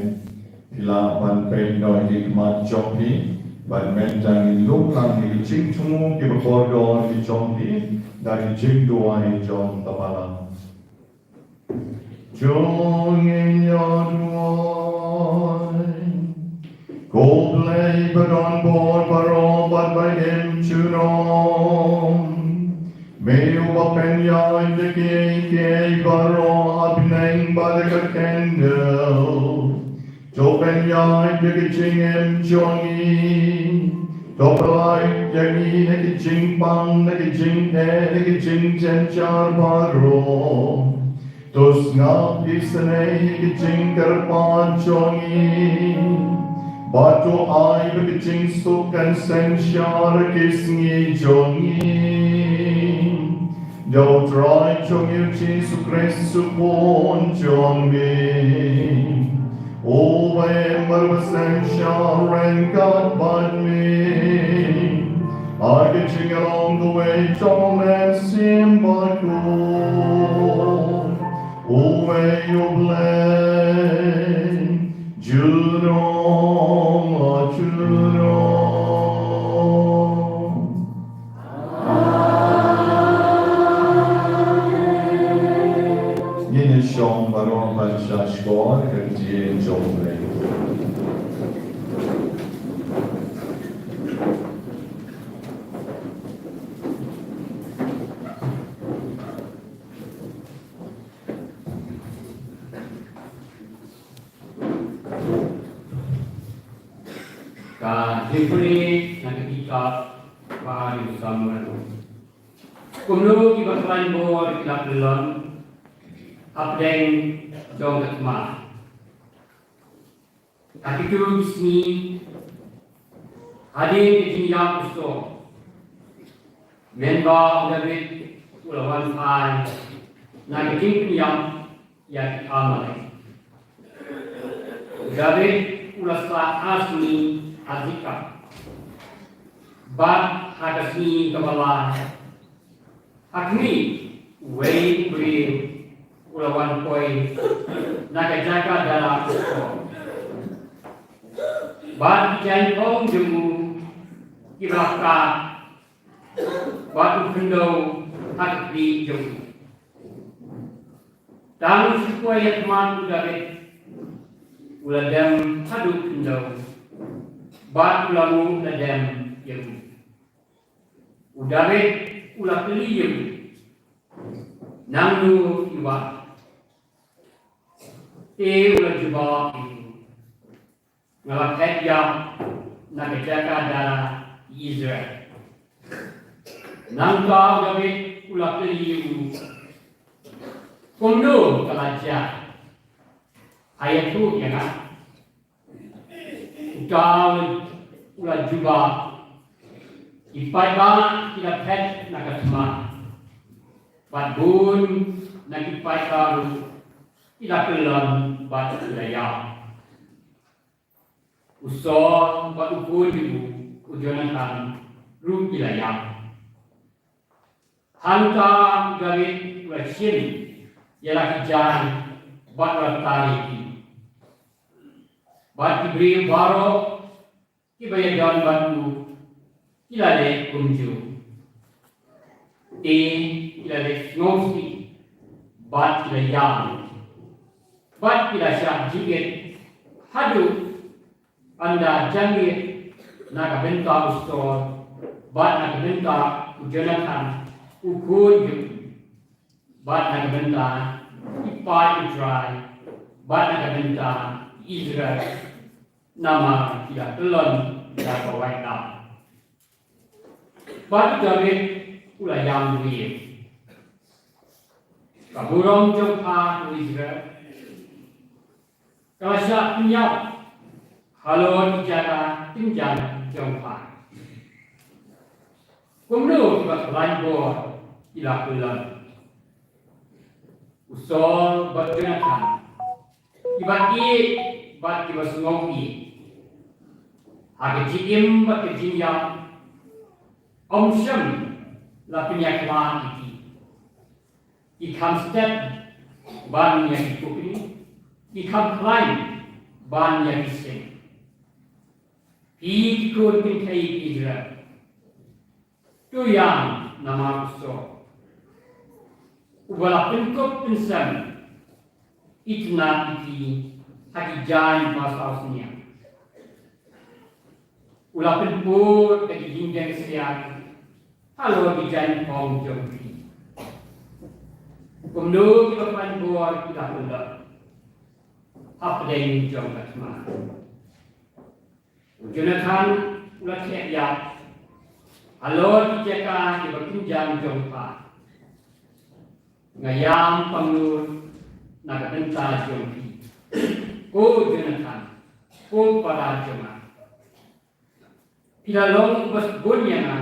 Phi lah ban peit noh ïa ki khmat jong phi, bad mynta ngin lum lang ïa ki jingthmu kiba kordor ki jong phi da ki jingduwai jong ka balang. To ngin ïa duwai. Ko Blei ba don bor baroh bad ba im junom, me uba pynïaid ïa kiei kiei baroh ha bneng bad ha ka khyndew, to pynïaid ïa ki jingim jong ngi. To pynlait ïa ngi na ki jingpang, na ki jingeh, na ki jingjynjar baroh. To sngap isynei ïa ki jingkyrpad jong ngi, bad to ai ba ki jingsuk kan synshar ïa ki sngi jong ngi. Da U Trai jong ngi U Jisu Khrist U Khun jong me. Uba im bad uba synshar ryngkat bad me, ha ka jinglong kawei jong U Mynsiem Bakhuid, uwei U Blei, junom la junom. Ngin ïa shong baroh ban sha shkor ka ktien jong U Blei. Ka jingpule na ka kitab ba ari u Samuel. Kumno kiba khlaiñ bor ki la kyllon hapdeng jong ka thma. Ha kito ki sngi hadien ka jingïap u Saul, mynba u David u la wan phai na ka jingpynïap ïa ki Amalek, u David u la sah ar sngi ha Ziklag, bad ha ka sngi kaba lai, ha khmih, uwei u briew u la wan poi na ka jaka dara u Saul, bad ki jaiñphong jong u kiba la kad, bad u khyndew ha ka khlieh jong u. Tang u shu poi ha khmat u David, u la dem haduh khyndew, bad u la nguh ladem ïa u. U David u la kylli ïa u, nangno i wad? Te u la jubab ïa u, nga la phet ïap na ka jaka dara Israel. Nangta u David u la kylli ïa u, kumno ka la jia? Ai ïathuh ïa nga. Uta u la jubab, ki paidbah ki la phet na ka thma, bad bun na ki paidbah ruh ki la kyllon bad ki la ïap. U Saul bad u khun jong u, u Jonathan ruh ki la ïap. Hangta u David u la shim ïa la ki jaiñ bad u la tari ki. Bad ki briew baroh kiba ïadon bad u ki la leh kumjuh. Te ki la leh sngewsih bad ki la ïam bad ki la shah jingit haduh Ynda jangit na ka bynta u Saul bad na ka bynta u Jonathan u khun jong u, bad na ka bynta ki paid u Trai bad na ka bynta ki Israel, namar ki la kyllon da ka waitlam. Bad u David u la ïam ïa ka burom jong pha, ko Israel, ka la shah pynïap halor ki jaka kynjang jong pha. Kumno kiba khlaiñ bor ki la kyllon, u Saul bad Jonathan, kiba ïeit bad kiba sngewbha ha ka jingim bad ka jingïap, ym shym la pynïakhlad ïa ki. Ki kham stet ban ïa ki pukri, ki kham khlaiñ ban ïa ki sing. Phi ki khun kynthei Israel, to ïam namar u Saul, uba la pynkup pynsem itynnad ïa phi ha ki jaiñ ba saw sniang. U la pynpur da ki jingdeng siar halor ki jaiñphong jong phi. Kumno kiba khlaiñ bor ki la pynlong hapdeng jong ka thma. U Jonathan u la theh ïap halor ki jaka kiba kynjang jong pha. Nga ïam pangnud na ka bynta jong phi, ko Jonathan, ko para jong nga. Phi la long uba sbun ïa nga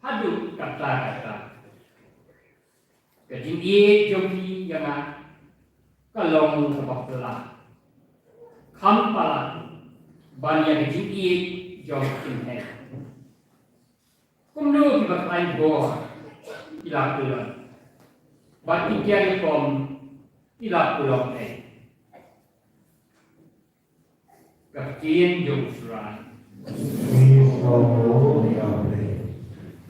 haduh katta katta. Ka jingïeit jong phi ïa nga ka long kaba phylla, kham palat ban ïa ka jingïeit jong phi. Kumno kiba khlaiñ bor ki la kyllon, bad ki kiar rukom ki la pynlong ei. Ka ktien jong U Trai. Ngi sngewbha ïa phi.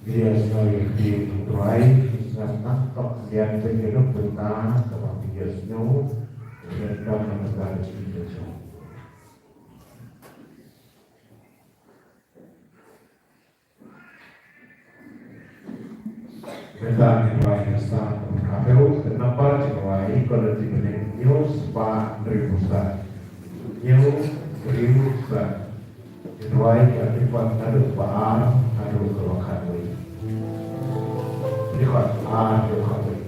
Ngi ïa sngewbha ïa ka ktien jong U Trai. Ngi sngewbha ïa ka ktien jong U Trai. Ngi sngewbha ïa ka ktien jong U Trai. Mynta ngin rwai ha ka sap ka phew, ka nambar jingrwai ka la dei ban hynñiew spah hynriew san. Hynñiew hynriew san. Ngin rwai ka dei ban naduh ba ar haduh kaba khatwei. Dei ban ar haduh khatwei.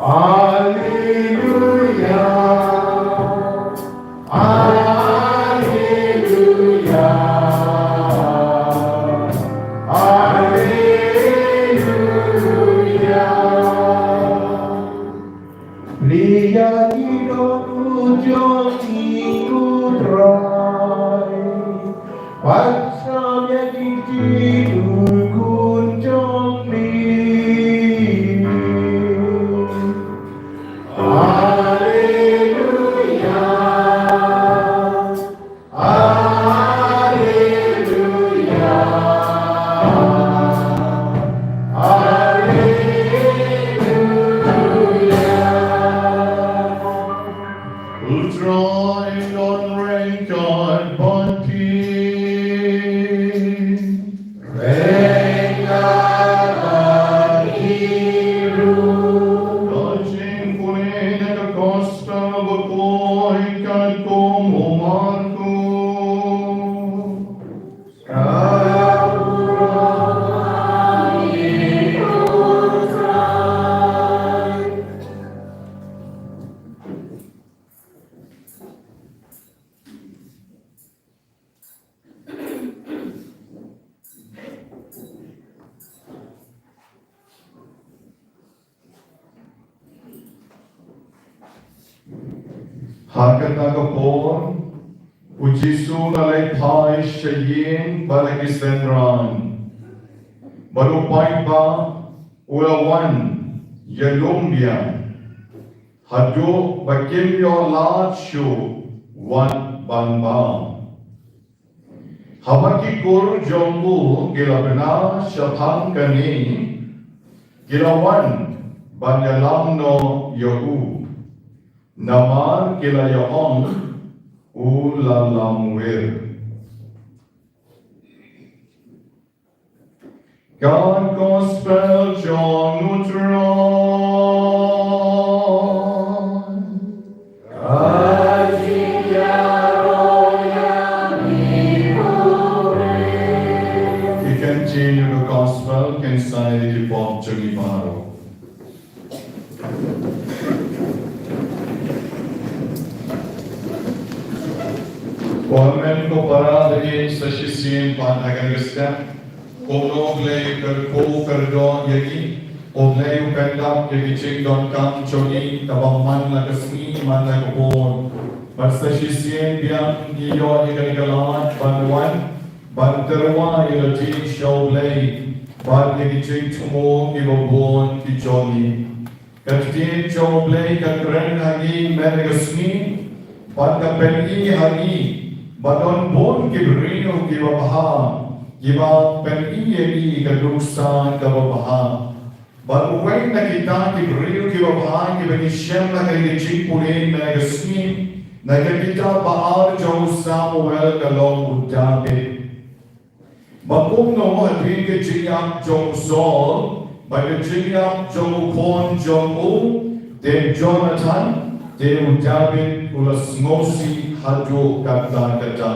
Alleluia, alleluia, alleluia. Plie ïa ki dohnud jong ngi ko Trai. Pynskhem ïa ki jingkyrkhu jong ngi. Alleluia. Alleluia. Alleluia. U Trai un don ryngkat bad phi. Ryngkat bad phi ruh. Ka jingpule na ka Gospel bakhuid katkum u Markos. Ka burom ïa phi ko Trai. Ha kata ka por, u Jisu u la leit phai sha ïing bad la ki synran. Bad u paidbah u la wan ïalum biang, haduh ba kim ïoh lad shuh wat ban bam. Haba ki kur jong u ki la bna shaphang kane, ki la wan ban ïalam noh ïa u, namar ki la ïa ong u la lamwir. Ka Gospel jong u Trai. Ka jingïaroh ïa phi ko Trai. Ki ktien jong ka Gospel kin sa ïa ki pop jong ngi baroh. Ko hynmen ko para, to ngin sa shisien pat ha kane ka step. Kumno U Blei u kyrkhu kyrdoh ïa ngi, U Blei u pyndap ïa ki jingdonkam jong ngi kaba man la ka sngi man la ka por. Bad sa shisien biang ngi ïoh ïa kane ka lad ban wan ban tyrwa ïa lade sha U Blei bad ïa ki jingthmu kiba bun ki jong ngi. Ka ktien jong U Blei ka kren ha ngi mynta ka sngi bad ka pyni ha ngi ba don bun ki briew kiba bha, kiba pyni ïa ngi ka nuksa kaba bha. Bad uwei na kita ki briew kiba bha kiba ngi shem ha kane ka jingpule mynta ka sngi, na ka kitab ba ar jong u Samuel ka long u Dabid. Ba kumno hadien ka jingïap jong u Saul bad ka jingïap jong u khun jong u, te u Jonathan, te u Dabid u la sngewsih haduh katta katta.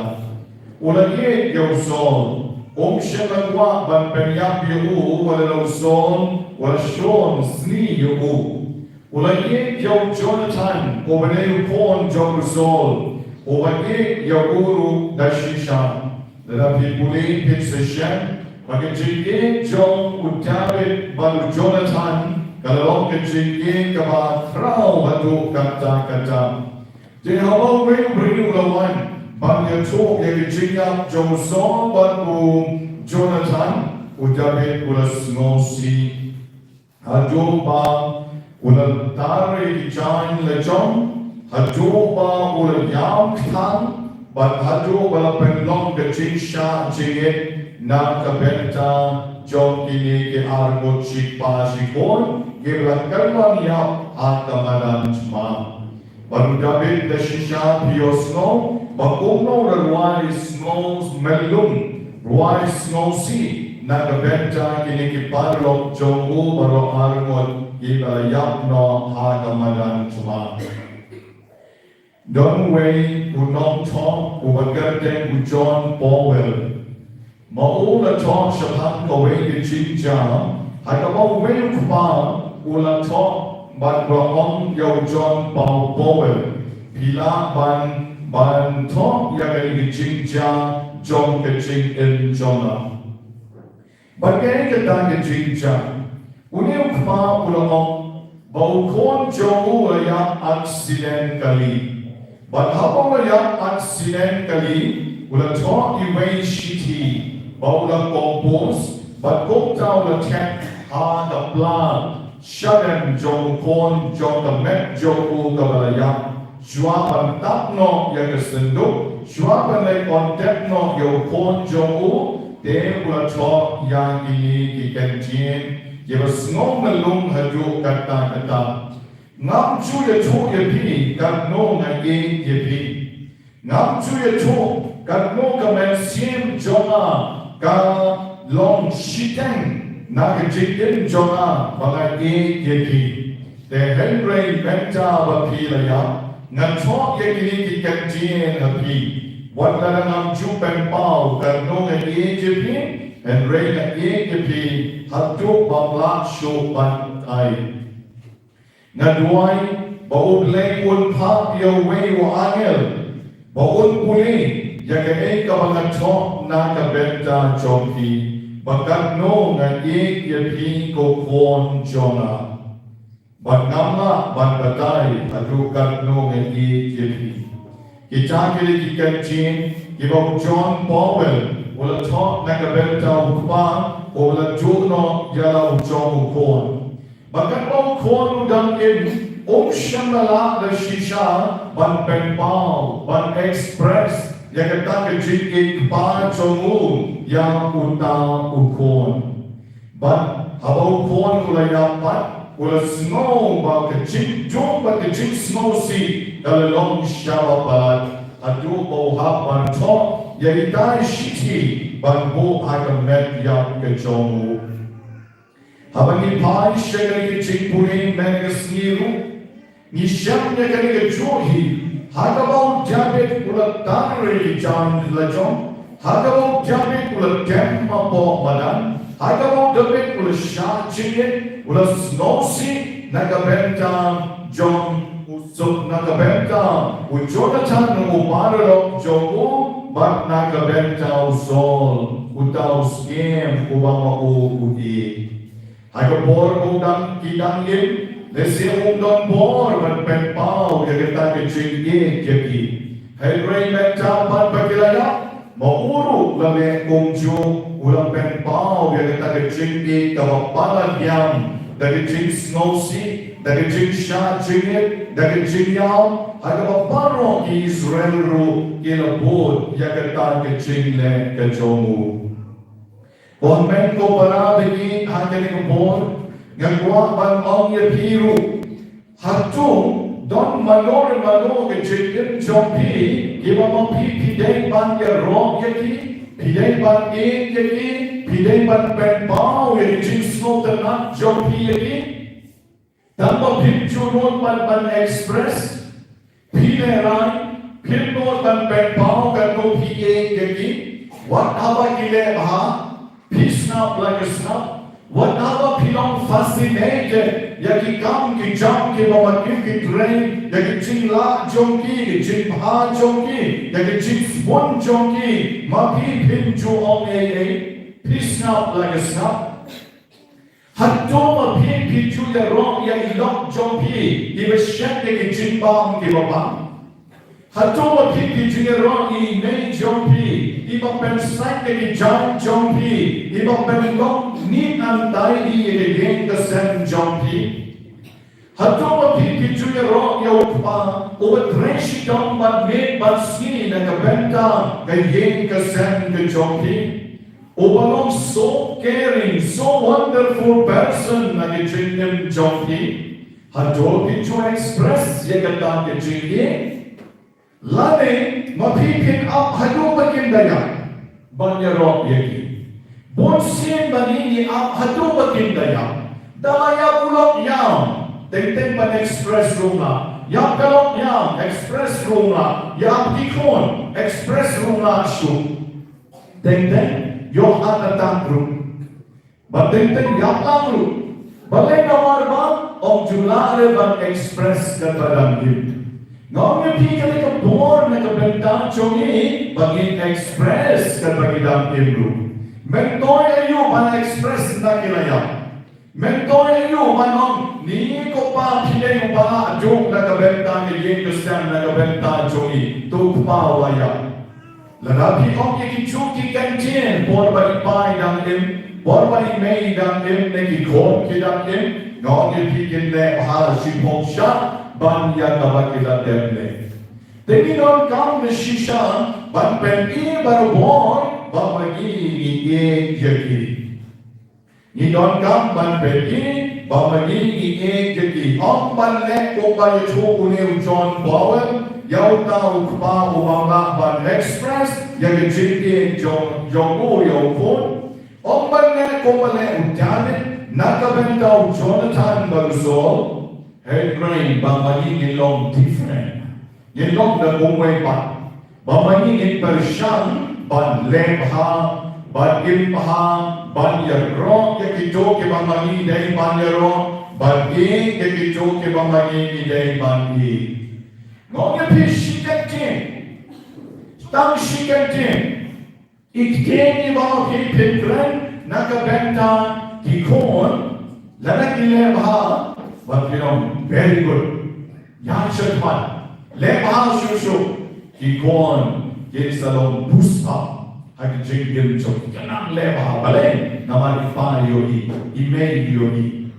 U la ïeit ïa u Saul, um shym la kwah ban pynïap ïa u wat la u Saul u la shun sniew ïa u. U la ïeit ïa u Jonathan, uba dei u khun jong u Saul, uba ïeit ïa u ruh da shisha. Lada phi pule phin sa shem ba ka jingïeit jong u Dabid bad u Jonathan ka la long ka jingïeit kaba khraw haduh katta katta. Te haba uwei u briew u la wan ban ïathuh ïa ka jingïap jong u Saul bad u Jonathan, u Dabid u la sngewsih. Haduh ba u la tar ïa ki jaiñ lajong, haduh ba u la ïam kthang, bad haduh ba la pynlong ka jingshah jingit na ka bynta jong kine ki arngut shipara shikhun kiba la kynmaw ïa ka madan thma. Bad u Dabid da shisha phi ïohsngew ba kumno u la rwai sngewsih, rwai sngewsih na ka bynta kine ki paralok jong u baroh arngut kiba la ïap noh ha ka madan thma. Don uwei u nongthoh uba kyrteng u John Powell. Ma u la thoh shaphang kawei ka jingjia ha kaba uwei u kpa u la thoh Bad u la ong ïa u John Paul Powell, phi lah ban, ban thoh ïa kane ka jingjia jong ka jingim jong nga. Bad kaei kata ka jingjia? Une u kpa u la ong ba u khun jong u u la ïap accidentally. Bad haba u la ïap accidentally, u la thoh iwei i shithi ba u la compose, bad kumta u la thep ha ka pla shadem jong u khun jong ka met jong u kaba la ïap. Shuwa ban tap noh ïa ka synduk, shuwa ban leit pyntip noh ïa u khun jong u, te u la thoh ïa kine ki kyntien kiba sngewmyllung haduh katta katta. Ngam ju ïathuh ïa phi katno nga ïeit ïa phi. Ngam ju ïathuh katno ka mynsiem jong nga ka long shiteng na ka jingim jong nga ba nga ïeit ïa phi. Te hynrei mynta ba phi la ïap, ngan thoh ïa kine ki kyntien ha phi. Wat lada ngam ju pynpaw katno nga ïeit ïa phi, hynrei nga ïeit ïa phi haduh bym lah shuh ban batai. Nga duwai ba U Blei un phah ïa uwei u angel ba un pule ïa kaei kaba nga thoh na ka bynta jong phi, ba katno nga ïeit ïa phi ko khun jong nga. Bad ngam lah ban batai haduh katno nga ïeit ïa phi. Kita ki dei ki kyntien kiba u John Powell u la thoh na ka bynta u kpa uba la duh noh ïa la u jong u khun. Bad katba u khun u dang im, um shym la lah da shisha ban pynpaw, ban express ïa kata ka jingïeit kpa jong u ïa uta u khun. Bad haba u khun u la ïap pat, u la sngew ba ka jingduh bad ka jingsngewsih ka la long shaba palat, haduh ba u hap ban thoh ïa ita i shithi ban buh ha ka met ïap ka jong u. Haba ngi phai sha kane ka jingpule mynne ka sngi ruh, ngi shem ïa kane kajuh hi, ha kaba u Dabid u la tan ïa ki jaiñ lajong, ha kaba u Dabid u la dem hapoh madan, ha kaba u Dabid u la shah jingit, u la sngewsih na ka bynta jong u Saul, na ka bynta u Jonathan u paralok jong u, bad na ka bynta u Saul uta u skhem uba ma u u ïeit. Ha ka por ba u dang, ki dang im, lehse um don bor ban pynpaw ïa kata ka jingïeit ïa ki. Hynrei mynta pat ba ki la ïap, ma u ruh la leh kumjuh, u la pynpaw ïa kata ka jingïeit kaba palat ïam, da ka jingsngewsih, da ka jingshah jingit, da ka jingïaw, ha kaba baroh ki Israel ruh ki la bud ïa kata ka jingleh ka jong u. Ko hynmen ko para ba ïeit, ha kane ka por nga kwah ban ong ïa phi ruh. Hato don mano re mano ka jingim jong phi kiba ma phi, phi dei ban ïaroh ïa ki, phi dei ban ïeit ïa ki, phi dei ban pynpaw ïa ki jingsngewtynnat jong phi ïa ki? Tang ba phim ju nud ban, ban express, phi lehrain, phim nud ban pynpaw katno phi ïeit ïa ki. Wat haba ki leh bha, phi sngap la ki sngap. Wat haba phi long fascinated ïa ki kam ki jam kiba ma ki, ki trei, ïa ki jinglah jong ki, ki jingbha jong ki, ïa ki jingsbun jong ki, ma phi phim ju ong ei ei, phi sngap la ki sngap. Hato ma phi, phi ju ïaroh ïa i lok jong phi iba shet ïa ki jingbam kiba bam? Hato ma phi, phi ju ïaroh ïa i mei jong phi iba pynsait ïa ki jaiñ jong phi, iba pynlong neat and tidy ïa ka ïing ka sem jong phi? Hato ma phi, phi ju ïaroh ïa u kpa uba trei shitom ban miet ban sngi na ka bynta ka ïing ka sem ka jong phi? Uba long so caring, so wonderful person na ka jingim jong phi. Hato phi ju express ïa kata ka jingïeit? Lane ma phi, phin ap haduh ba kin da ïap ban ïaroh ïa ki? Bun sien ba ngi, ngi ap haduh ba kin da ïap. Da la ïap u lok ïam, teng teng ban express ruh nga. Ïap ka lok ïam, express ruh nga. Ïap ki khun, express ruh nga shuh. Teng teng ïoh heart attack ruh. Ba teng teng ïap lang ruh. Balei? Namar ba ong ju lah re ban express katba dang im. Nga ong ïa phi kane ka bor na ka bynta jong ngi ba ngin express katba ngi dang im ruh. Myntoi aïu ban express na ki la ïap? Myntoi aïu ban ong ni ko Pa phi dei uba la ïap na ka bynta ka ïing ka sem na ka bynta jong ngi? To Kpa u la ïap. Lada phi ong ïa ki jong ki kyntien, por ba i pa i dang im, por ba i mei i dang im, ne ki khun ki dang im, nga ong ïa phi kin leh bha shiphew shah ban ïa kaba ki la dep leh. Te ngi donkam ne shisha ban pyni barabor ba ma ngi ngi ïeit ïa ki. Ngi donkam ban pyni ba ma ngi ngi ïeit ïa ki. Ym ban leh kumba ïathuh une u John Powell ïa uta u kpa uba lah ban express ïa ka jingïeit jong jong u ïa u khun. Ym ban leh kumba leh u David na ka bynta u Jonathan bad u Saul. Hynrei ba ma ngi ngin long different. Ngin long da kumwei pat. Ba ma ngi ngin pyrshang ban leh bha, ban im bha, ban ïaroh ïa kito kiba ma ngi dei ban ïaroh, ban ïeit ïa kito kiba ma ngi ngi dei ban ïeit. Nga ong ïa phi shi kyntien. Tang shi kyntien. I ktien iba phi pynkren na ka bynta ki khun, lada ki leh bha, ba phi ong very good. Ïa sha khmat. Leh bha shuh shuh. Ki khun kin sa long boost up ha ki jingim jong ki. Nang leh bha balei? Namar i pa ïohi, i mei ïohi.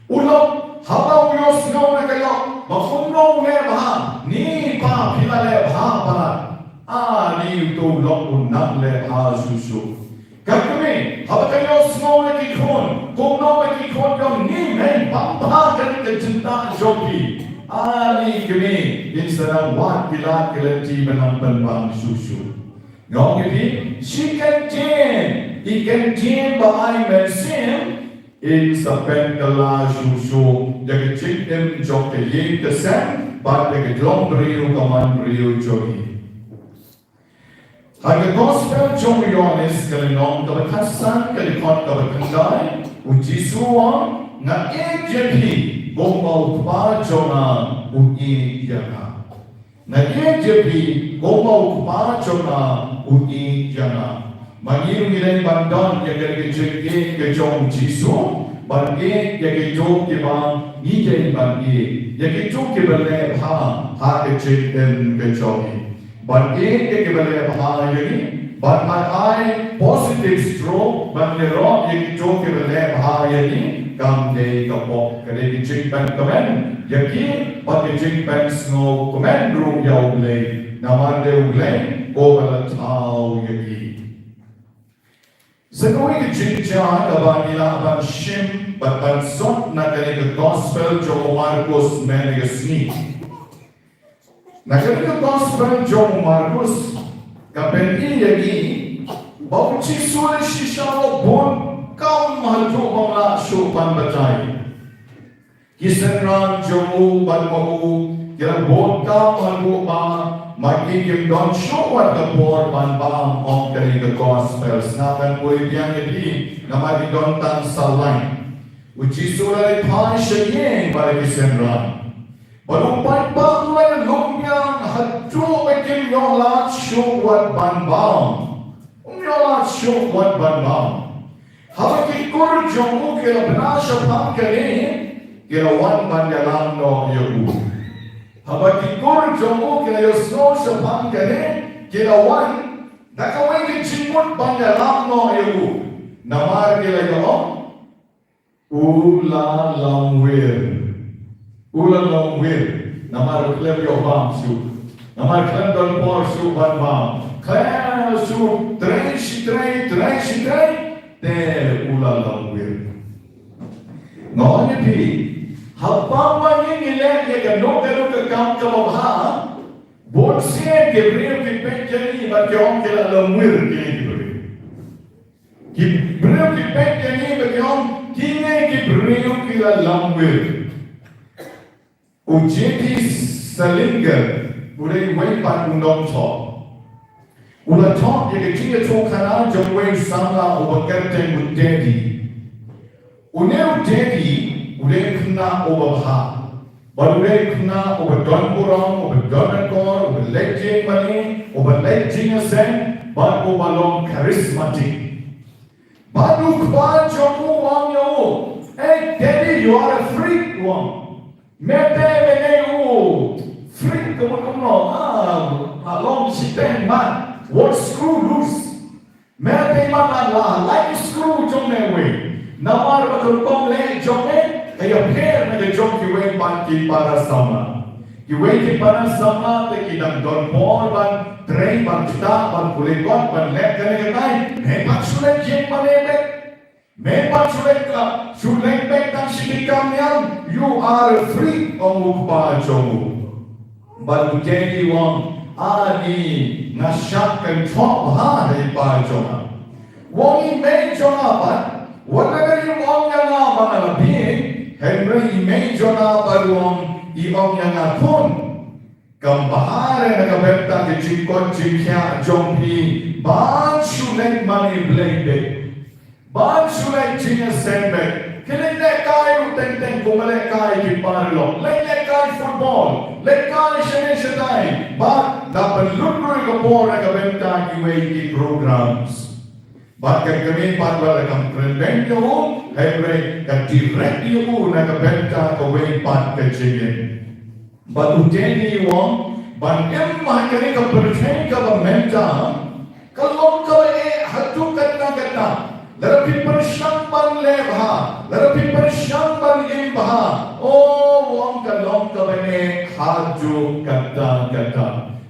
U lok haba u ïohsngew na ka lok ba kumno u leh bha, ni pa phi la leh bha palat. Ani uto u lok u nang leh bha shuh shuh. Ka kmie haba ka ïohsngew na ki khun kumno ba ki khun ki ong ni mei, bam bha kane ka jingiaid jong phi. Ani kmie kin sa nang wad ki lad ki lynti ban nang pynbang shuh shuh. Nga ong ïa phi shi kyntien, i kyntien ba ai mynsiem in sa pynkylla shuh shuh ïa ka jingim jong ka ïing ka sem bad ïa ka jong briew ka man briew jong ngi. Ha ka gospel jong u Ïoannis ka lynnong kaba khatsan ka dkhot kaba khyndai, u Jisu u ong, nga ïeit ïa phi kumba u Kpa jong nga u ïeit ïa nga. Nga ïeit ïa phi kumba u Kpa jong nga u ïeit ïa nga. Ma ngi ruh ngi dei ban don ïa ka jingïeit ka jong u Jisu, ban ïeit ïa kito kiba ngi dei ban ïeit, ïa kito kiba leh bha ha ka jingim ka jong ngi. Ban ïeit ïa kiba leh bha ïa ngi, ban ai ai positive stroke ban ïaroh ïa kito kiba leh bha ïa ngi, kam dei ka pop. Ka dei ka jingpynkmen ïa ki bad ka jingpynsngewkmen ruh ïa U Blei, namar dei U Blei uba la thaw ïa ki. Sa kawei ka jingjia kaba ngi lah ban shim bad ban sot na kane ka gospel jong u Markus mynne ka sngi. Na kane ka gospel jong u Markus ka pyni ïa ngi ba u Jisu la shisha u bun kam haduh ba u lah shuh ban batai. Ki synran jong u bad ma u ki la bun kam haduh ba ma ki kim don shuh wat ka por ban bam, ong kane ka gospel. Sngap ban pule biang ïa phi namar ki don tang sa lain. U Jisu u la leit phai sha ïing bad ki synran. Bad u paidbah u la ïalum biang haduh ba kim ïoh lad shuh wat ban bam. Um ïoh lad shuh wat ban bam. Haba ki kur jong u ki la bna shaphang kane, ki la wan ban ïalam noh ïa u. Haba ki kur jong u ki la ïohsngew shaphang kane, ki la wan da kawei ka jingmut ban ïalam noh ïa u. Namar ki la ïa-ong, u la longwir. U la longwir. Namar u khlem ïoh bam shuh. Namar khlem don por shuh ban bam. Khlem shuh trei shi trei, trei shi trei, te u la longwir. Nga ong ïa phi, haba ma ngi ngi leh ïa kano kano ka kam kaba bha, bun sien ki briew ki peit ïa ngi bad ki ong ki la longwir kine ki briew. Ki briew ki peit ïa ngi bad ki ong kine ki briew ki la longwir. U J P Salinger u dei uwei pat u nongthoh. U la thoh ïa ka jingïathuhkhana jong uwei u samla uba kyrteng u Daddy. Une u Daddy u dei u khynnah uba bha, bad u dei u khynnah uba don burom, uba don akor, uba leh jingmane, uba leh jingïaseng, bad uba long charismatic. Bad u kpa jong u u ong ïa u, "Hey, Daddy, you are a freak," u ong. "Me te me dei u freak, kumno kumno, ah, ah, long shiteng man, wat screw loose. Me te man la, la, la screw jong me wei. Namar ba ka rukom leh jong me ka ïapher na ka jong kiwei pat ki para samla. Kiwei ki para samla te ki dang don por ban trei, ban ktah, ban pule kot, ban leh kane katai. Me pat shu leh jingmane beit. Me pat shu leh ka, shu leh beit tang shi ki kam niam. You are a freak," ong u kpa jong u. Bad u Daddy u ong, "Ani, nga shah kynthoh bha ha i pa jong nga. U ong i mei jong nga pat, wat lada im ong ïa nga ba nga la bieit, hynrei i mei jong nga pat u ong i ong ïa nga khun. Kam bha re na ka bynta ka jingkoit jingkhiah jong phi ban shu leh mane blei beit, ban shu leh jingïaseng beit. Ki leh lehkai ruh teng teng, kumba lehkai ki paralok, leh lehkai football, lehkai shane shatai, bad la pynlut ruh ka por na ka bynta kiwei ki programs." Bad ka kmie pat la kam kren beiñ ïa u, hynrei ka direct ïa u na ka bynta kawei pat ka jingim. Bad u Daddy u ong, ban im ha kane ka pyrthei kaba mynta ka long kaba eh haduh katta katta. Lada phi pyrshang ban leh bha, lada phi pyrshang ban im bha, o, u ong, ka long kaba eh haduh katta katta.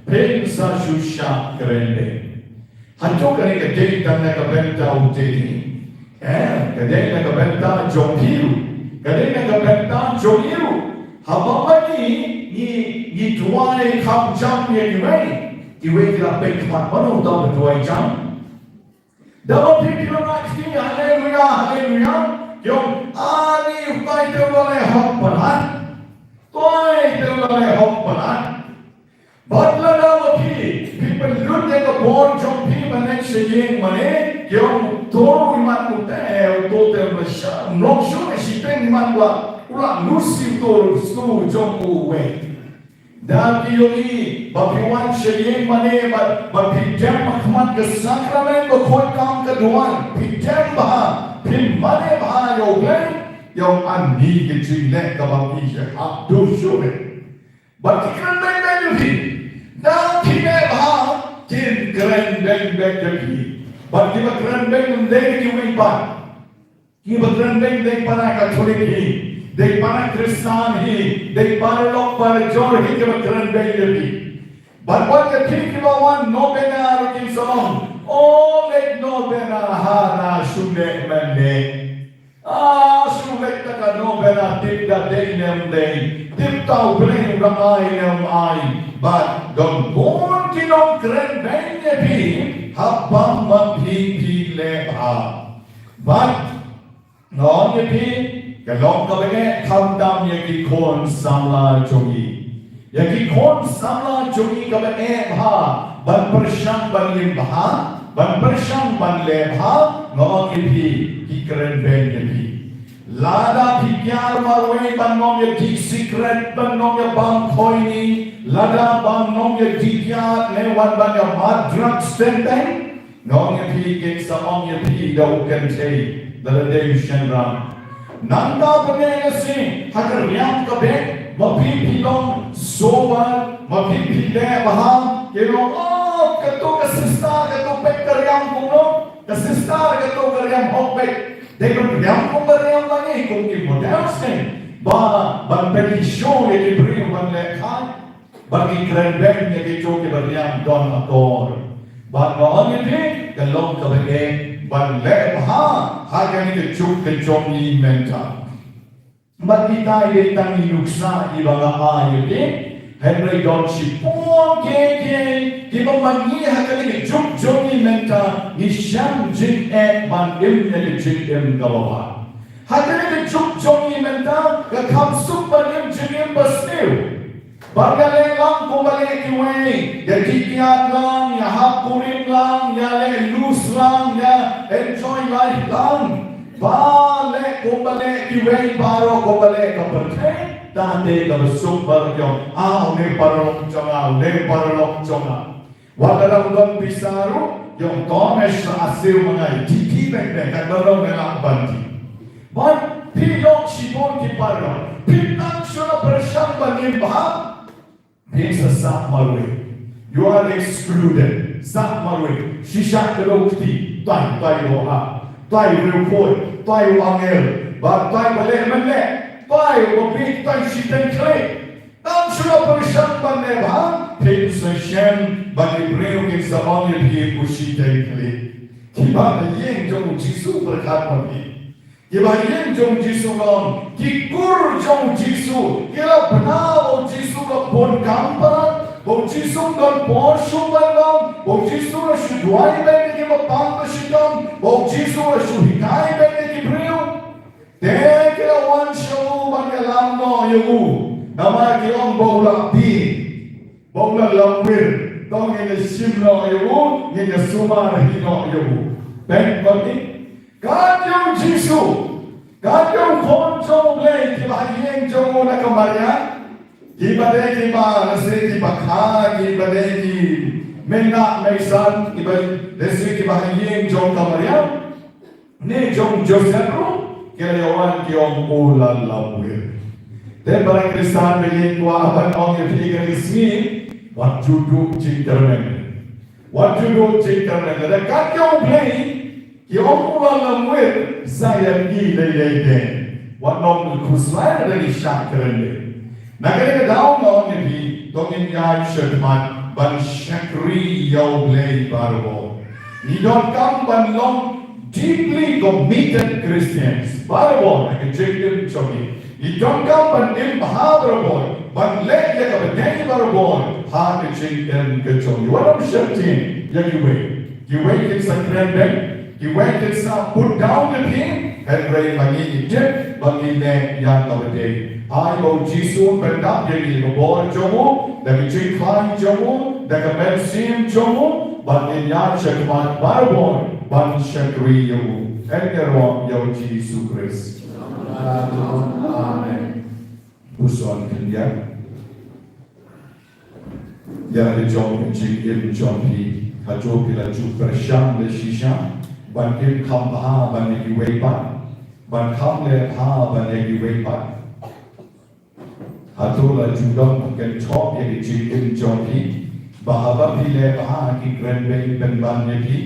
Phin sa shu shah kren beiñ. Hato kane ka dei tang na ka bynta u Daddy? Em, ka dei na ka bynta jong phi ruh. Ka dei na ka bynta jong ngi ruh. Haba ma ngi, ngi, ngi duwai kham jam ïa kiwei, kiwei ki la peit khmat, mano uta uba duwai jam? Da ba phi ki la rah kti, haleluya, haleluya, ki ong, "Ani, u Trai te u la leh hok palat. U Trai te u la leh hok palat." Bad lada ma phi, phi pynlut ïa ka bor jong phi ban leit sha ïing mane, ki ong, "Uto u imat u te, uto te u la shah, u long shuh shiteng imat, u la, u la lose ïa uto u stru jong u uwei." Da ki ïohi ba phi wan sha ïing mane bad, bad phi dem ha khmat ka sakramen bakhuid kam ka duwan, phi dem bha, phi mane bha ïa U Blei, ïa u, ani ka jingleh kaba phi ïa hap duh shuh. Bad ki kren beiñ beiñ ïa phi. Da phi leh bha, kin kren beiñ beiñ ïa phi. Bad kiba kren beiñ ym dei kiwei pat. Kiba kren beiñ dei para Katholik hi, dei para Khristan hi, dei paralok parajor hi kiba kren beiñ ïa phi. Bad wat ïa phi kiba wan novena ruh kin sa ong, "O, leit novena ha, na shu leit mynne. Ah, shu leit ta ka novena, tip da dei ne ym dei, tip ta U Blei u da ai ne ym ai." Bad don bun ki nongkren beiñ ïa phi, haba ma phi phi leh bha. Bad nga ong ïa phi, ka long kaba eh khamtam ïa ki khun samla jong ngi. Ïa ki khun samla jong ngi kaba eh bha ban pyrshang ban im bha, ban pyrshang ban leh bha, nga ong ïa phi, ki kren beiñ ïa phi. Lada phi kiar marwei ban ym ïa dih sikret, ban ym ïa bam khoini, lada ban ym ïa dih kiad ne wan ban ïa mad drugs teng teng, nga ong ïa phi, kin sa ong ïa phi da u kynthei, da la dei u shynrang. Nangta pyneh lashai ha ka riam ka beit, ma phi phi long sober, ma phi phi leh bha, ki ong, "Oh, kato ka sister, kato peit ka riam kumno, ka sister kato ka riam hok beit. Dei ban riam kumba riam ma ngi, kum ki model shisha, ba ban pynlong show ïa ki briew ban leh kai." Bad ki kren beiñ ïa kito kiba riam don akor. Bad nga ong ïa phi, ka long kaba eh ban leh bha ha kane ka juk ka jong ngi mynta. Bad kita i dei tang i nuksa iba nga ai ïa phi. Hynrei don shibun kiei kiei kiba ma ngi ha kane ka juk jong ngi mynta ngi shem jingeh ban im ïa ka jingim kaba bha. Ha kane ka juk jong ngi mynta, nga kham suk ban im jingim basniew. Bad nga leh lang kumba leh kiwei, ïa dih kiad lang, ïa hap kurim lang, ïa leh loose lang, ïa enjoy life lang. Ba leh kumba leh kiwei baroh, kumba leh ka pyrthei, te kaba suk baroh ki ong, ah, une paralok jong nga, une paralok jong nga. Wat la dang don pisa ruh, ïoh, to me sha siew ma nga, ïa dih beit beit, kat ba long nga lah ban dih. Bad phi ïoh shibun ki paralok, phi tang shu la pyrshang ban im bha, phin sa sah marwei. You are excluded. Sah marwei. Shisha ka long kti, tai, tai u ha, tai u riewkhuid, tai u angel, bad tai ba leh mynleh, tai u ba bieit, tai shiteng khlieh. Tang shu la pyrshang ban leh bha, phin sa shem ba ki briew kin sa ong ïa phi u shiteng khlieh. Kiba ha ïing jong u Jisu pyrkhat ma phi. Kiba ha ïing jong u Jisu long ki kur jong u Jisu. Ki la bna ba u Jisu ka bun kam palat, ba u Jisu don por shuh ban long, ba u Jisu la shu duwai beit ïa kiba pang ba shitom, ba u Jisu la shu hikai beit ïa ki briew. Te ki la wan sha u ban ïalam noh ïa u. Namar ki ong ba u la bieit, ba u la lamwir. To ngin ïa shim noh ïa u, ngin ïa sumar hi noh ïa u. Peit ba ki, kat ïa u Jisu, kat ïa u khun jong u Blei, kiba ha ïing jong u na ka mariang. Kiba dei kiba, lehse kiba kha, kiba dei ki meiñah meisan, kiba, lehse kiba ha ïing jong ka mariang. Ne jong Joseph ruh, ki la ïa wan ki ong u la lamwir. Te para Khristan ba ïeit, kwah ban ong ïa phi kane ka sngi, wat ju duh jingkyrmen. Wat ju duh jingkyrmen. Lada kat ïa u Blei ki ong u la lamwir, sa ïa ngi lei lei de. Wat nym khuslai lada ngi shah kren de. Na kane ka daw nga ong ïa phi, to ngin ïaid shakhmat ban shakri ïa u Blei barabor. Ngi donkam ban long deeply committed Christians barabor ha ka jingim jong ngi. Ngi donkam ban im bha barabor, ban leh ïa kaba dei barabor ha ka jingim ka jong ngi. Wat nym sheptieng ïa kiwei. Kiwei kin sa kren beiñ, kiwei kin sa put down ïa phi, hynrei ma ngi ngi tip ba ngi leh ïa kaba dei. Ai ba u Jisu un pyndap ïa ngi, ka bor jong u, da ka jingkhlaiñ jong u, da ka mynsiem jong u, ba ngin ïaid shakhmat barabor ban shakri ïa u. Kane ruh ïa u Jisu Khrist. Amen. Puson khyndiat. Ïa la jong ka jingim jong phi, kato phi la ju pyrshang leh shisha ban im kham bha ban ïa kiwei pat, ban kham leh bha ban ïa kiwei pat. Kato la ju don kynthoh ïa ka jingim jong phi, ba haba phi leh bha ki kren beiñ pynban ïa phi.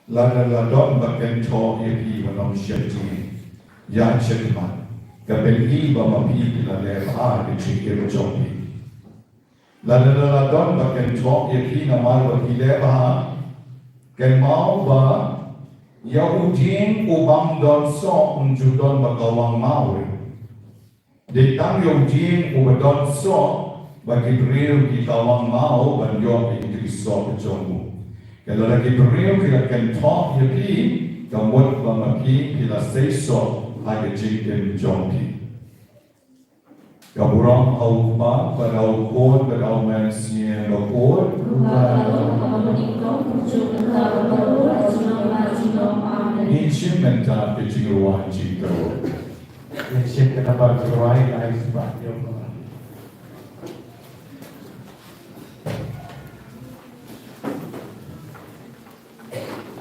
Lada la don ba kynthoh ïa phi, wat nym sheptieng. Ïaid shakhmat. Ka pyni ba ma phi phi la leh bha ka jingim jong phi. Lada la don ba kynthoh ïa phi namar ba phi leh bha, kynmaw ba ïa u dieng u bym don soh um ju don ba kawang maw. Dei tang ïa u dieng uba don soh ba ki briew ki kawang maw ban ïoh ïa ki soh ka jong u. Te lada ki briew ki la kynthoh ïa phi, ka mut ba ma phi phi la sei soh ha ka jingim jong phi. Ka burom ha u Kpa bad ha u Khun bad ha u Mynsiem Bakhuid. Ngin shim mynta ka jingrwai jingtyrwa. Ngin shim ka nambar jingrwai lai spah hynñiew phew lai.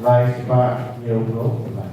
Lai spah hynñiew phew lai.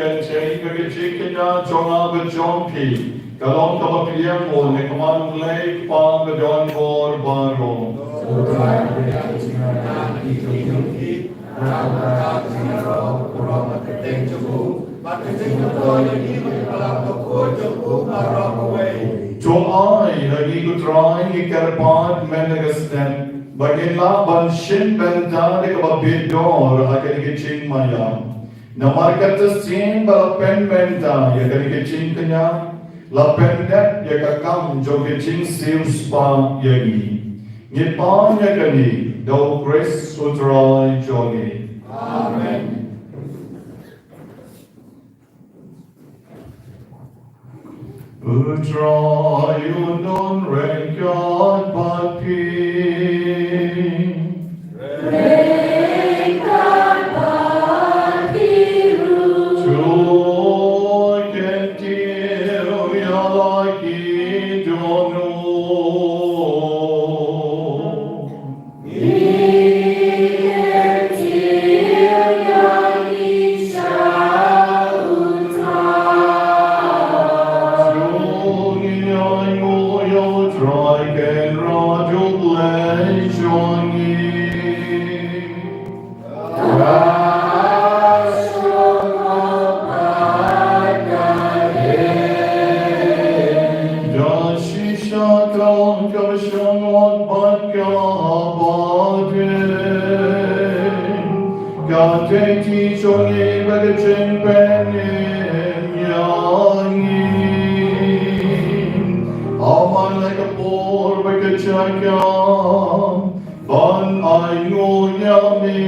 Kynthei, ba ka jingkñia jong nga bad jong phi ka long kaba pdiang bun ha khmat U Blei U Kpa badonbor baroh. To ai ha ngi, ko Trai, ngi kyrpad mynta ka step ba ngin lah ban shim bynta da kaba bit dor ha kane ka jingmaïa. Namar kata shisien ba la pynmynta ïa kane ka jingkñia, la pyndep ïa ka kam jong ka jingsiewspah ïa ngi. Ngi pan ïa kane da U Khrist U Trai jong ngi. Amen. U Trai un don ryngkat bad phi. Ryngkat bad phi ruh. To kyntiew ïa la ki dohnud. Da shisha ka long kaba shong bad kaba dei, ka tei jong ngi bad ka jingpynim ïa ngi. Ha man la ka por bad ka jaka ban ainguh ïa me,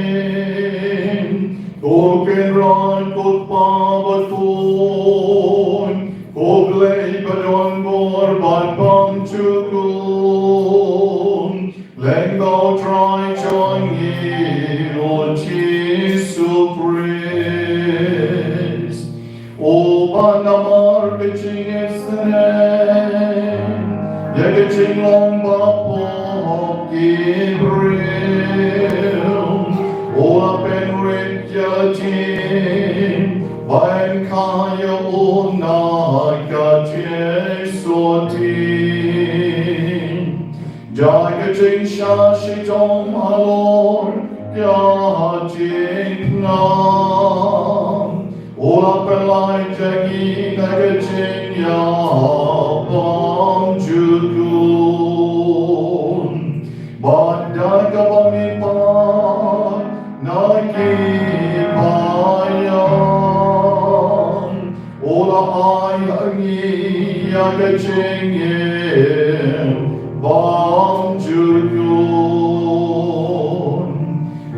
ko Kynrad, ko Kpa bad ko Khun, ko Blei badonbor bad bymjukut. Lyngba U Trai jong ngi U Jisu Khrist. Uba namar ka jingisynei ïa ka jinglong bapoh ki briew, u la pynrit ïa la jingpynkhih ïa u na ka jingsotti. Da ka jingshah shitom halor ka jingpynlong, u la pynlait ïa ngi na ka jingïap bymjukut. Bad da kaba mihpat na ki baïong, u la ai ha ngi ïa ka jingim bymjukut.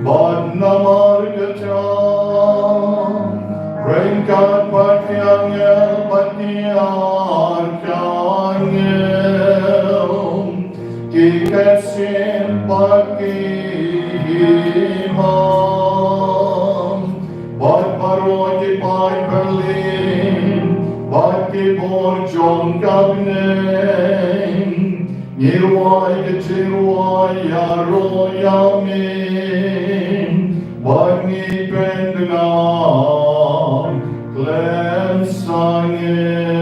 Bad namar kata, ryngkat bad ki angel bad ki archangel, ki ksien bad ki imam, bad baroh ki paidbah, bad ki bor jong ka bneng, ngi rwai ka jingrwai ïaroh ïa me, bad ngi pynbna khlem sangeh.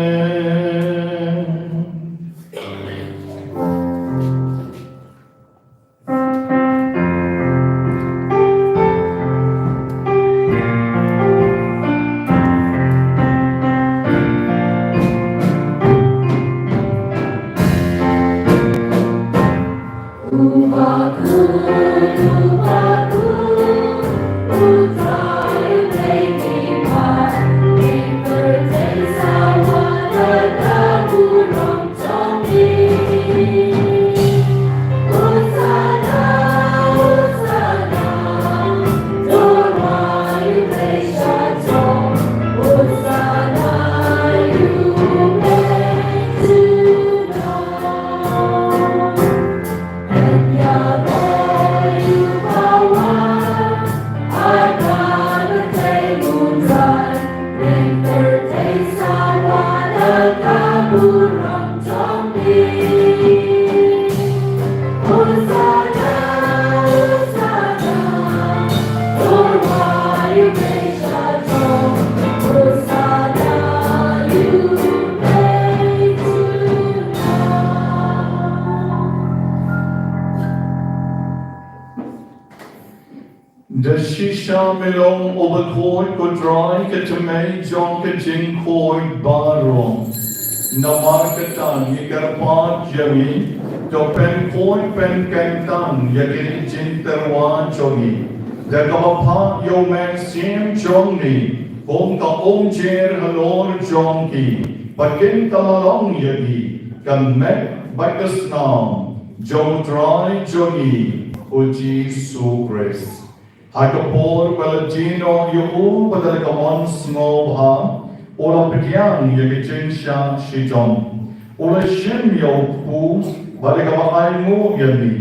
Da shisha me long u bakhuid, ko Trai, ka thymmei jong ka jingkhuid baroh. Namar kata ngi kyrpad ïa me, to pynkhuid pynkyntang ïa kine ki jingtyrwa jong ngi da kaba phah ïa u Mynsiem jong me kum ka umjer halor jong ki, bad kin ka la long ïa ki ka met bad ka snam jong u Trai jong ngi u Jisu Khrist. Ha ka por ba la die noh ïa u, bad da ka mon sngewbha u la pdiang ïa ka jingshah shitom. U la shim ïa u kpu bad da kaba ainguh ïa me,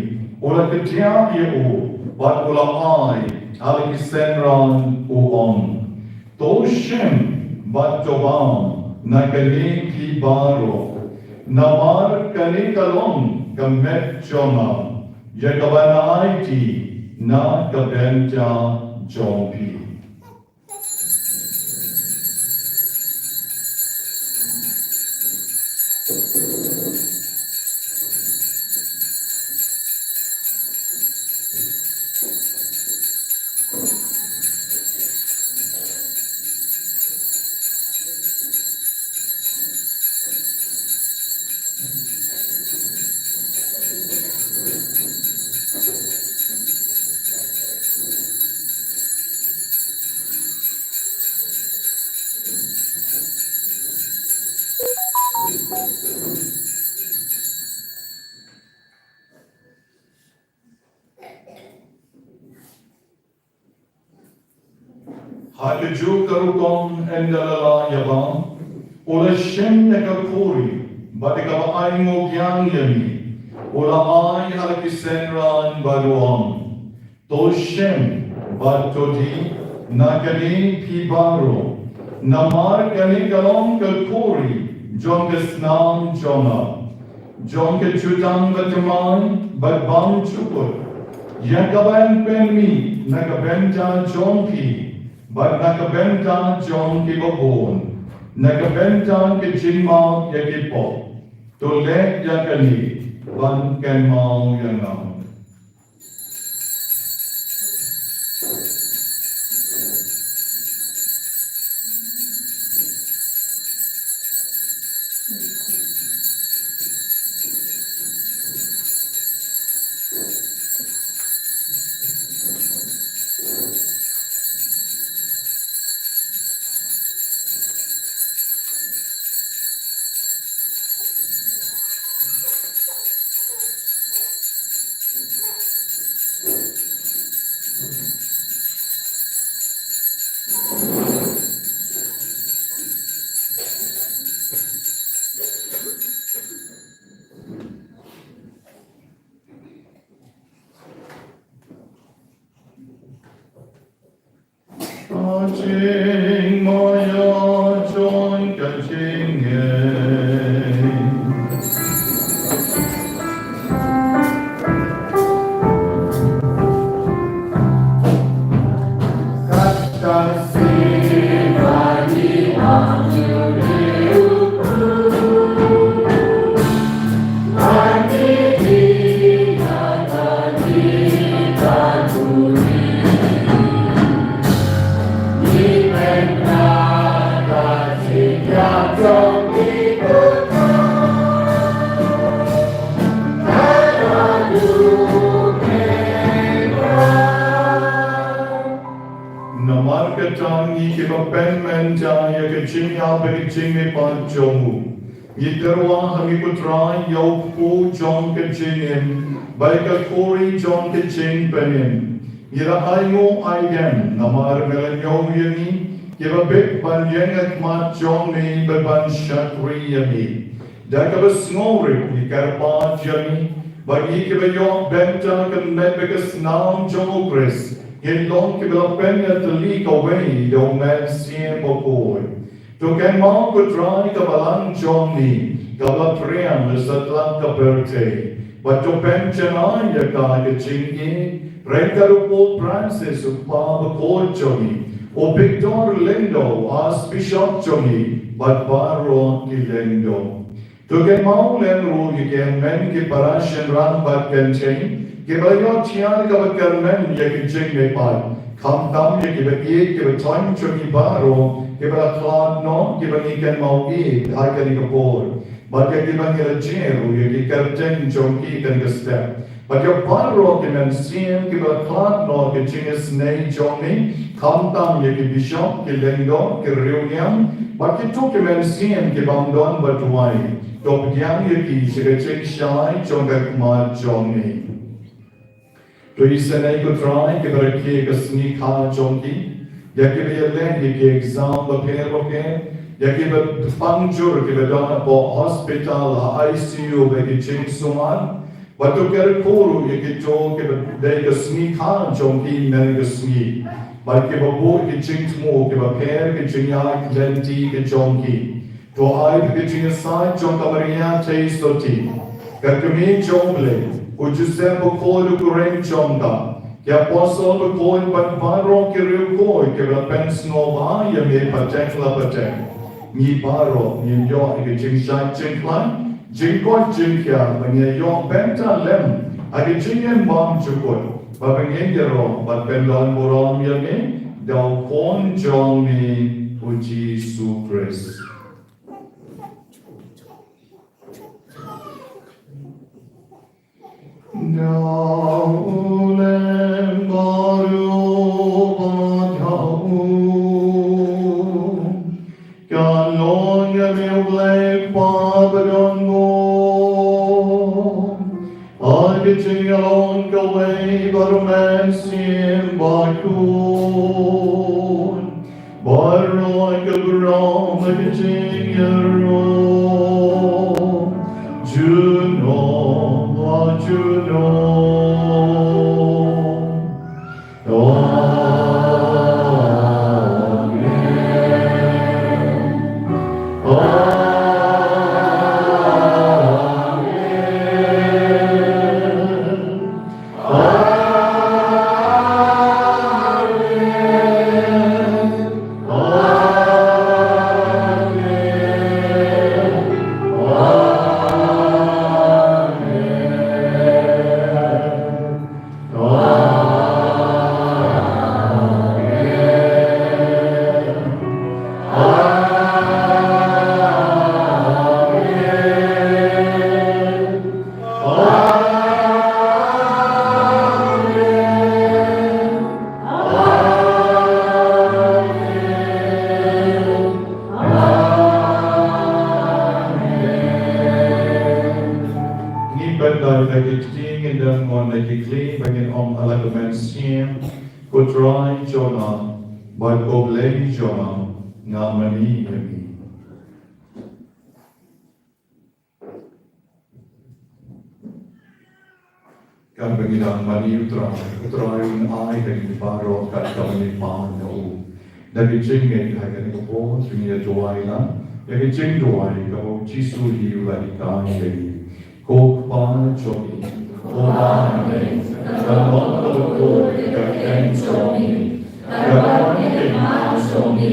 u la kdiah ïa u bad u la ai ha la ki synran, u ong: To shim bad to bam na kane phi baroh, namar kane ka long ka met jong nga, ïa kaban ai ïa phi na ka bynta jong phi. Ha kajuh ka rukom, ynda la lah ïa bam, u la shim ïa ka khuri bad da kaba ainguh biang ïa me, u la ai ha la ki synran bad u ong: To shim bad to dih na kane phi baroh, namar kane ka long ka khuri jong ka snam jong nga, jong ka jutang bathymmai bad bymjukut, ïa kaban pynmih na ka bynta jong phi bad na ka bynta jong kiba bun, na ka bynta ka jingmap ïa ki pop. To leh ïa kane ban kynmaw ïa nga. Ka jingmaïa jong ka jingngeit. Namar kata ngi kiba pynmynta ïa ka jingïap bad ka jingmihpat jong u, ngi tyrwa ha me ko Trai ïa u kpu jong ka jingim bad ka khuri jong ka jingpynim. Ngi la ainguh aidem namar me la ñiew ïa ngi kiba bit ban ïeng ha khmat jong me bad ban shakri ïa me. Da kaba sngewrit ngi kyrpad ïa me ba ngi kiba ïoh bynta ka met bad ka snam jong u Khrist ngin long kiba la pynïatylli kawei da u Mynsiem Bakhuid. To kynmaw ko Trai ka balang jong me kaba la phriang ha satlak ka pyrthei, bad to pynjanai ïa ka ha ka jingïeit, ryngkat u Pope Francis u kpa bakhuid jong ngi, u Victor Lyngdoh u Archbishop jong ngi, bad baroh ki lyngdoh. To kynmaw lem ruh ïa ki hynmen ki para shynrang bad kynthei Kiba la ïoh thiah kaba kyrmen ïa ki jingmihpat, khamtam ïa kiba ïeit kiba thoiñ jong ngi baroh, kiba la khlad noh, kiba ngi kynmaw ïeit ha kane ka por. Bad ïa kiba ngi la jied ruh ïa ki kyrteng jong ki ha kane ka step. Bad ïa baroh ki mynsiem kiba la khlad noh ha ka jingisynei jong ngi, khamtam ïa ki bishop, ki lyngdoh, ki riewniam, bad kito ki mynsiem ki bym don ba duwai. To pdiang ïa ki sha ka jingshai jong ka khmat jong ngi. To isynei ko Trai kiba rakhe ka sngi kha jong ki, ïa kiba ïaleh ïa ki exam bapher bapher, ïa kiba pang jur kiba don hapoh hospital ha I C U bad ki jingsumar. Bad to kyrkhu ruh ïa kito kiba dei ka sngi kha jong ki mynne ka sngi. Bad kiba buh ki jingthmu kiba pher, ki jingïaid lynti ki jong ki. To ai ba ka jingïasaid jong ka Maria Theisotti, ka kmie jong U Blei, u Joseph bakhuid u kyrteng jong ka, ki apostol bakhuid bad baroh ki riewkhuid kiba la pynsngewbha ïa me patek la patek. Ngi baroh ngin ïoh ïa ka jingshait jingkhlaiñ, jingkoit jingkhiah, ba ngin ïoh bynta lem ha ka jingim bymjukut, ba ngin ïaroh bad pyndonburom ïa me da u Khun jong me u Jisu Khrist. Da u lem baroh ba da u. Kan long ïa me u Blei Kpa badonbor. Ha ka jingïalong kawei bad u Mynsiem Bakhuid. Baroh ka burom bad ka jingïaroh. Junom la junom. Amen. Amen. Ngi pyndonkam ïa ki ktien, ngin ong ïa ki ktien, ba ngin ong ha la ka mynsiem, Ko Trai jong nga, bad ko Blei jong nga, nga mane ïa me. Katba ngi dang mane ïa U Trai, U Trai un ai ha ngi baroh katba ngi pan ïa u. Da ka jingngeit ha kane ka por, to ngin ïa duwai lang ïa ka jingduwai kaba u Jisu hi u la hikai ïa ngi. Ko Kpa jong ngi, uba ha bneng, kan long kaba kyrkhu ïa ka kyrteng jong me. Kan wan ïa ka hima jong me,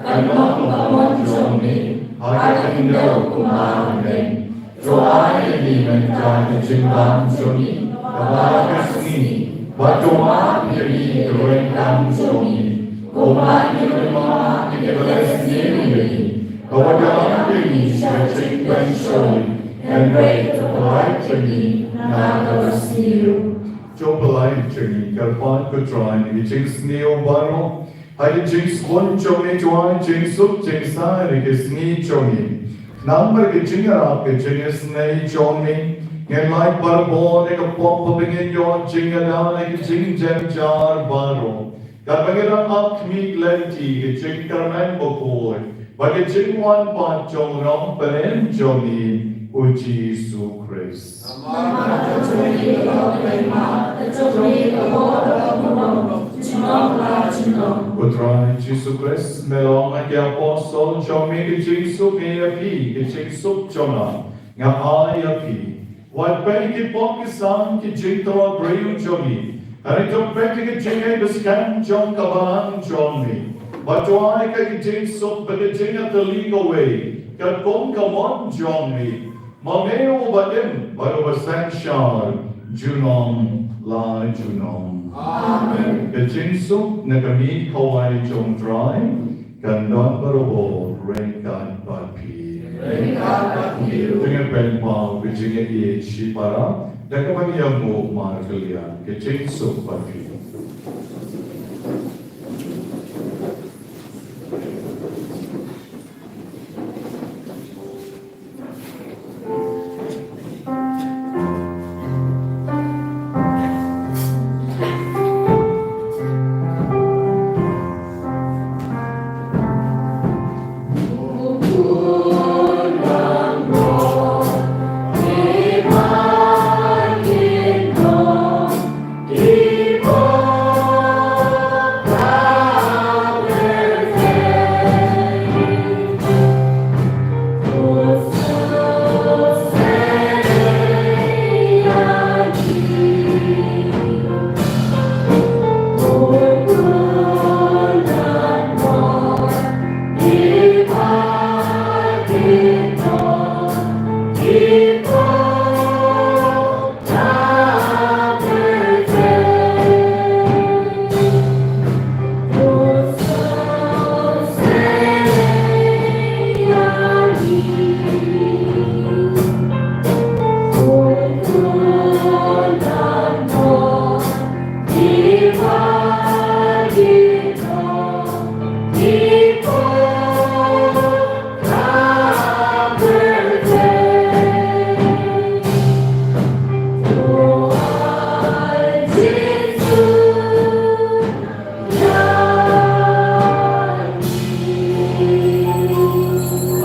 kan long ka mon jong me ha ka khyndew kumba ha bneng. To ai ïa ngi mynta ka jingbam jong ngi kaba ha ka sngi, bad to map ïa ngi ki ryngkang jong ngi, kumba ngi ruh ngi map ïa kiba leh sniew ïa ngi. Wat ïalam ïa ngi sha ka jingpynshoi, hynrei to pynlait ïa ngi na kaba sniew. To pynlait ïa ngi, kyrpad ko Trai, ïa ngi jingsniew baroh. Ha ka jingsbun jong ngi, to ai jingsuk jingsaiñ ïa ka sngi jong ngi. Namar ka jingïarap ka jingisynei jong ngi, ngin lait barabor na ka pop, ba ngin ïoh jingïada na ka jingjynjar baroh. Katba ngi dang ap khmih lynti ka jingkyrmen bakhuid bad ka jingwan pat jong u Nongpynim jong ngi, u Jisu Khrist. Namar ka jong ngi ka long ka hima, ka jong ngi ka bor bad ka burom, junom la junom. Ko Trai Jisu Khrist, me la ong ha ki apostol jong me, ka jingsuk ngi ïa phi, ka jingsuk jong nga nga ai ïa phi. Wat peit ïa ki pop ki sam ki jingthrang briew jong ngi, hynrei to peit ïa ka jingïeit bad skhem jong ka balang jong me. Bad to ai ka jingsuk bad ka jingïatylli kawei katkum ka mon jong me. Ma me uba im bad uba synshar, Junom la junom. Amen. Ka jingsuk na ka miet khawai jong U Trai kan don barabor ryngkat bad phi. Ryngkat bad phi. Te ngin pynpaw ka jingïeit shipara da kaba ïamut markylliang. Ka jingsuk bad phi.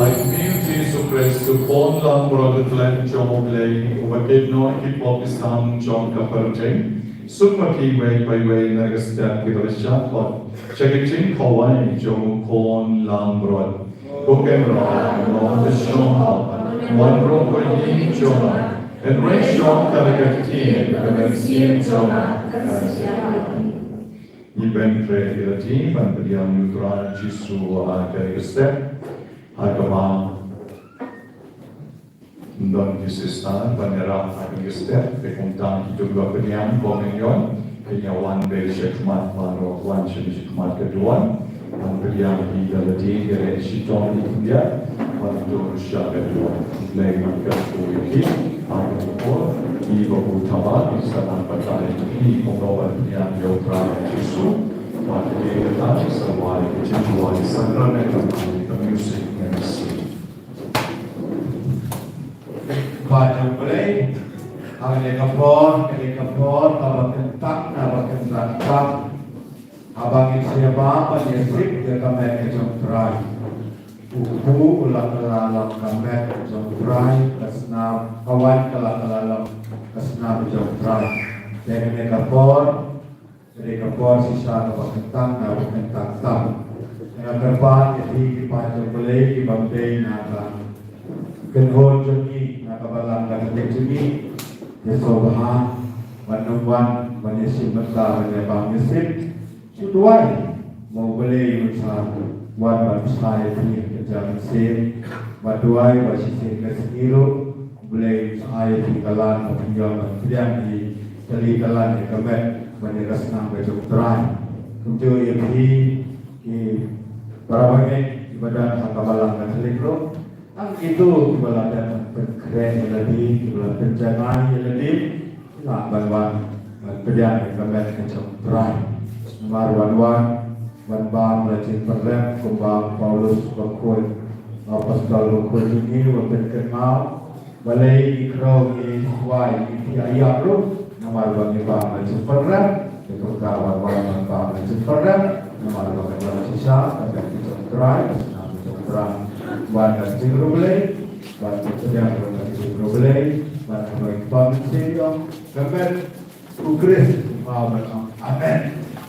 Ai kmie Jisu Khrist, u khun langbrot u khlem jong U Blei, uba kit noh ïa ki pop ki sam jong ka pyrthei, suk ma ki iwei pa iwei na ka step kiba la shah khot sha ka jingkhawai jong u khun langbrot. Ko Kynrad, long ka shnong hok, wan ruh ko ïing jong nga, hynrei shong ka la ka ktien ka mynsiem jong nga. Ngi pyntrei ïa lade ban pdiang ïa U Trai Jisu ha kane ka step, ha kaba don ki sister ban ïarap ha kane ka step. Te kumta kito kiba pdiang komunyon kin ïa wan beit sha khmat baroh, wan sha khmat ka duwan ban pdiang ïa lade, ïa lade shitom ïa ki khyndiat ban dur sha ka duwan. Blei un kyrkhu ïa ki ha kane ka por. Ki babu thaba ki sa nang batai ïa ki kumno ban pdiang ïa U Trai Jisu. Bad ïa kata ki sa wai ka jingduwai sakramen ka music ministry. Kpa jong U Blei, ha kane ka por, kane ka por kaba kyntang, kaba kyntang tam. Haba ngin sa ïa bam ban ïasip ïa ka met ka jong U Trai. U Kpu u la kylla long ka met ka jong U Trai, ka snam ka waiñ ka la kylla long ka snam ka jong U Trai. Te kane ka por, ka dei ka por shisha kaba kyntang, kaba kyntang tam. Nga kyrpad ïa phi ki paid jong U Blei kiba ym dei na ka kynhun jong ngi, na ka Balang Katholik jong ngi, ïa sngewbha ban ym wan ban ïashim bynta, ban ïa bam ïasip. Shu duwai ba U Blei un sa wan ban bsa ïa phi ha ka jingïaseng. Bad duwai ba shisien ka sngi ruh U Blei un sa ai ïa phi ka lad ba phin ïoh ban pdiang ïa ka lad ïa ka met bad ïa ka snam ka jong U Trai. Kumjuh ïa phi ki para bangeit kiba don ha ka Balang Katholik ruh. Tang kito kiba la dep pynkhreh ïa lade, kiba la pynjngai ïa lade, ki lah ban wan ban pdiang ïa ka met ka jong U Trai. Namar wan wan ban bam la jingpynrem kumba u Paulus bakhuid, u apostol bakhuid jong ngi, u pynkynmaw, balei ngi khraw ngi wai ngi thiah ïap ruh. Namar ba ngi bam la jingpynrem, te kumta wan wan ban bam la jingpynrem. Namar ba ka don shisha ka met ka jong U Trai, ka snam ka jong U Trai. Wan ka jingriewblei, wan ka jingriewblei, wan ka jingriewblei, wan ka jingriewblei. Ka met u Khrist, u ba wan ong amen.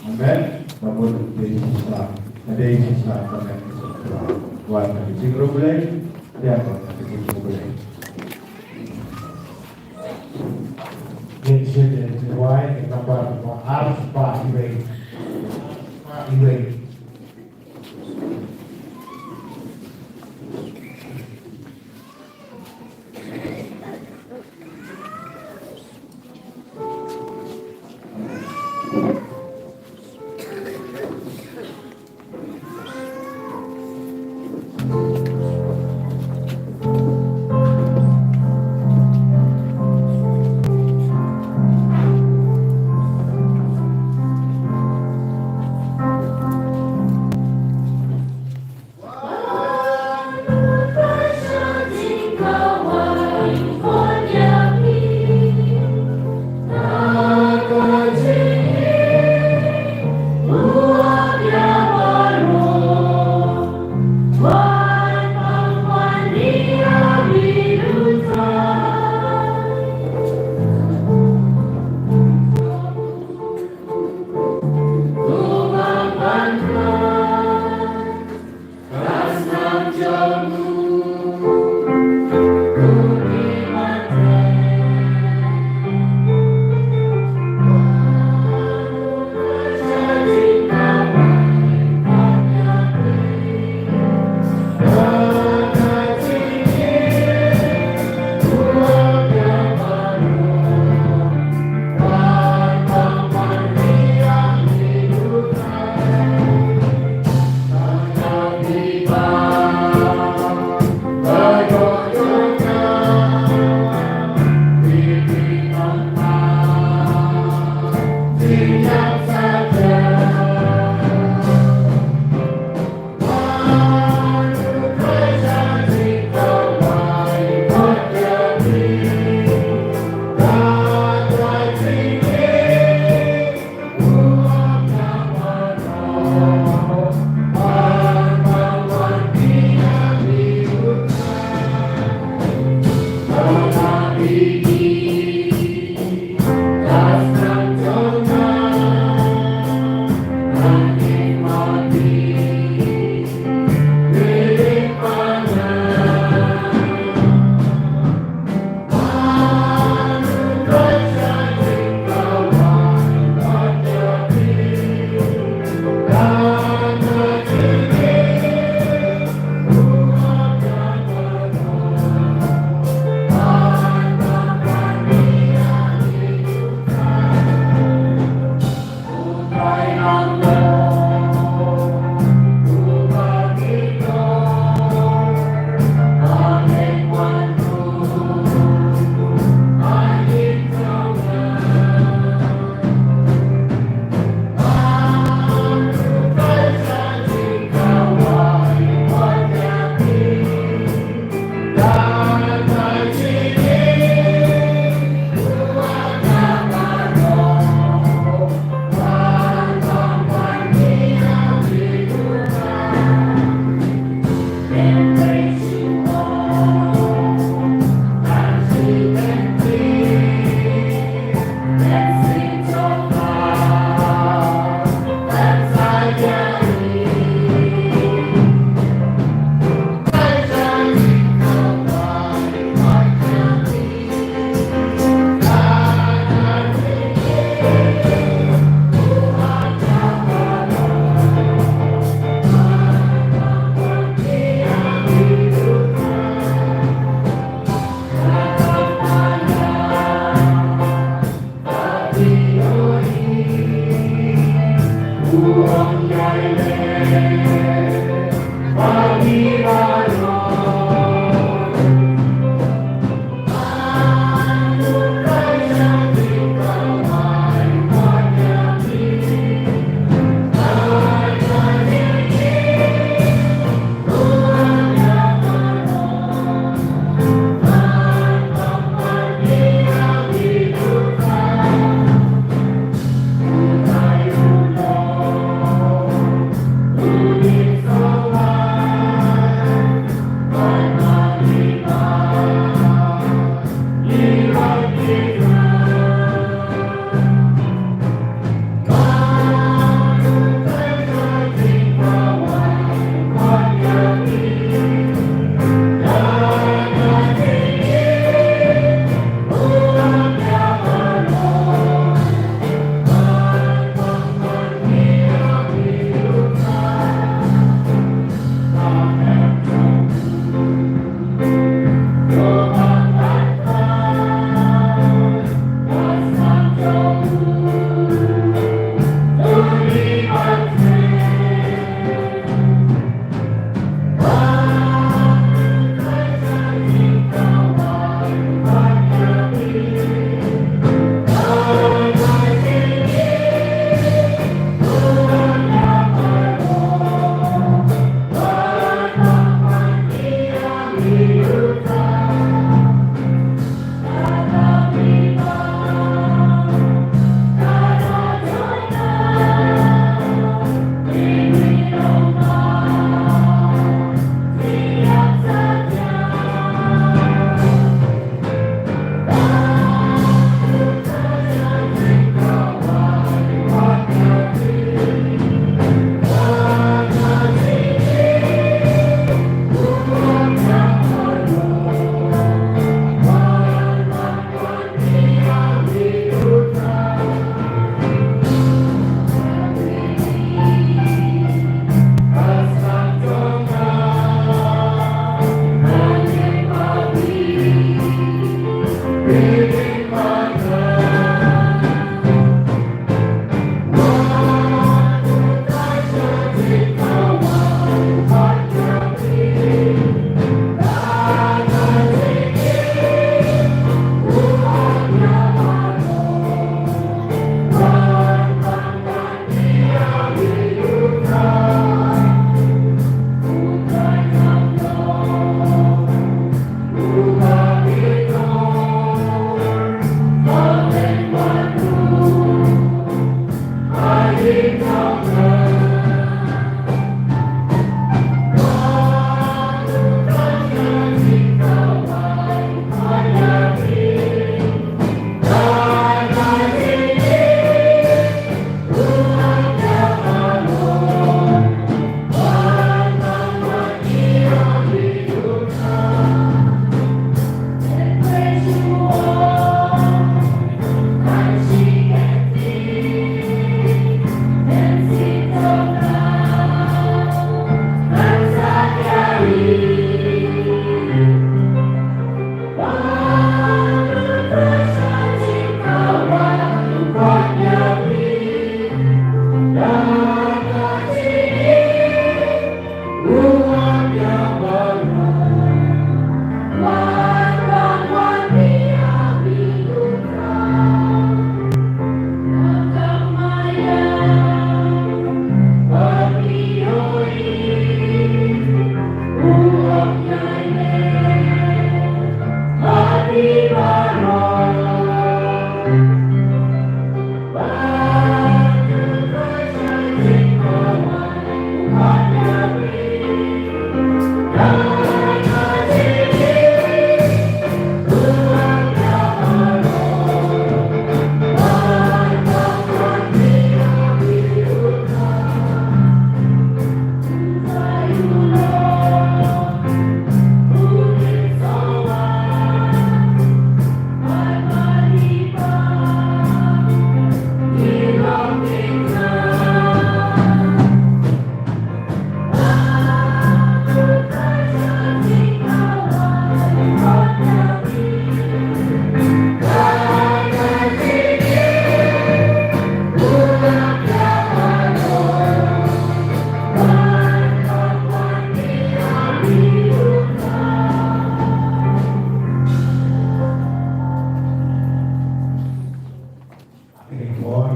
Amen. Ka mut dei shisha, ka dei shisha ka met ka jong U Trai. Wan ka jingriewblei, wan ka jingriewblei. Ngin shim ïa ka jingduwai, ka nambar ba ar spah iwei. Spah iwei.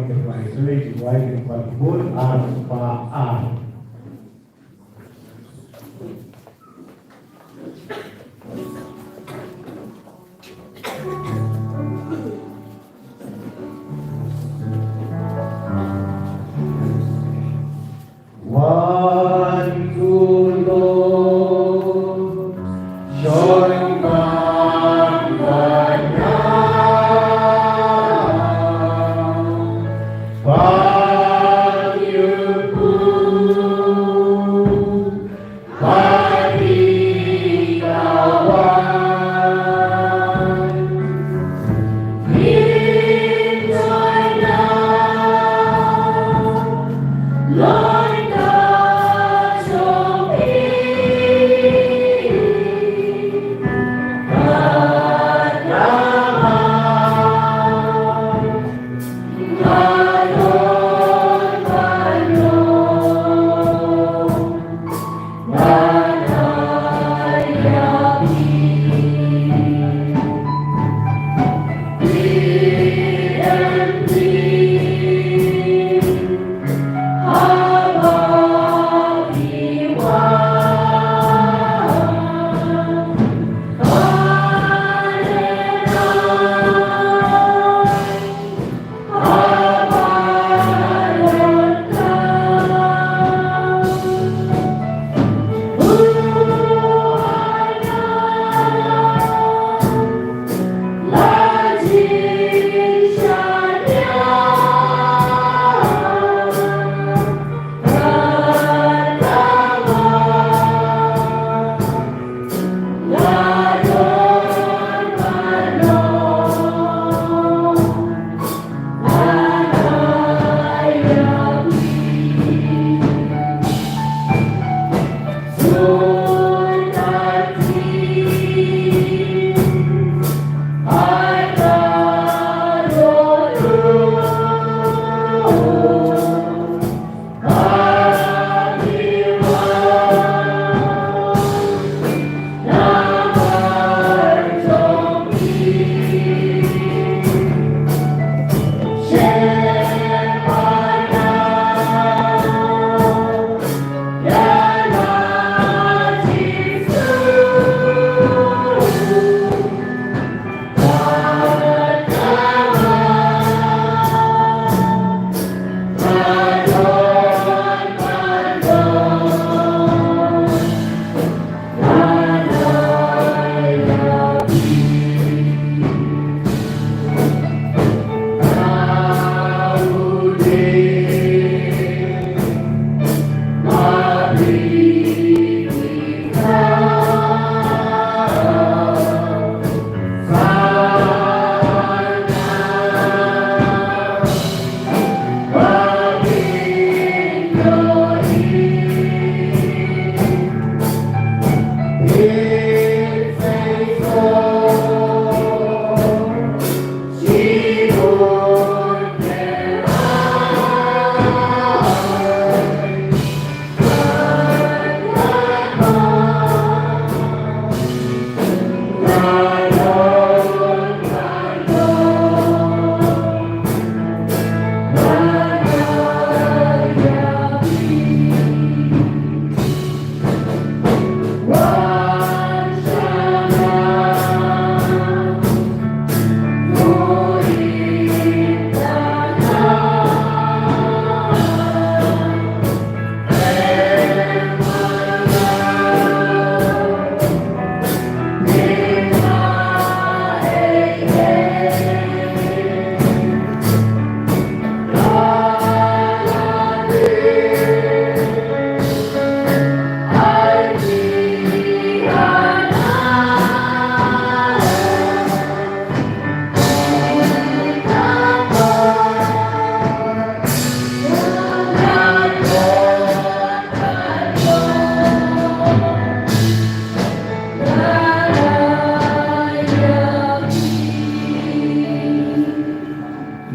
Bai suri ki bai ki pan bun ar pa ar. Wan ku Lord, shong bang bad nga. Bad ïa ku, bad ïa ka wan.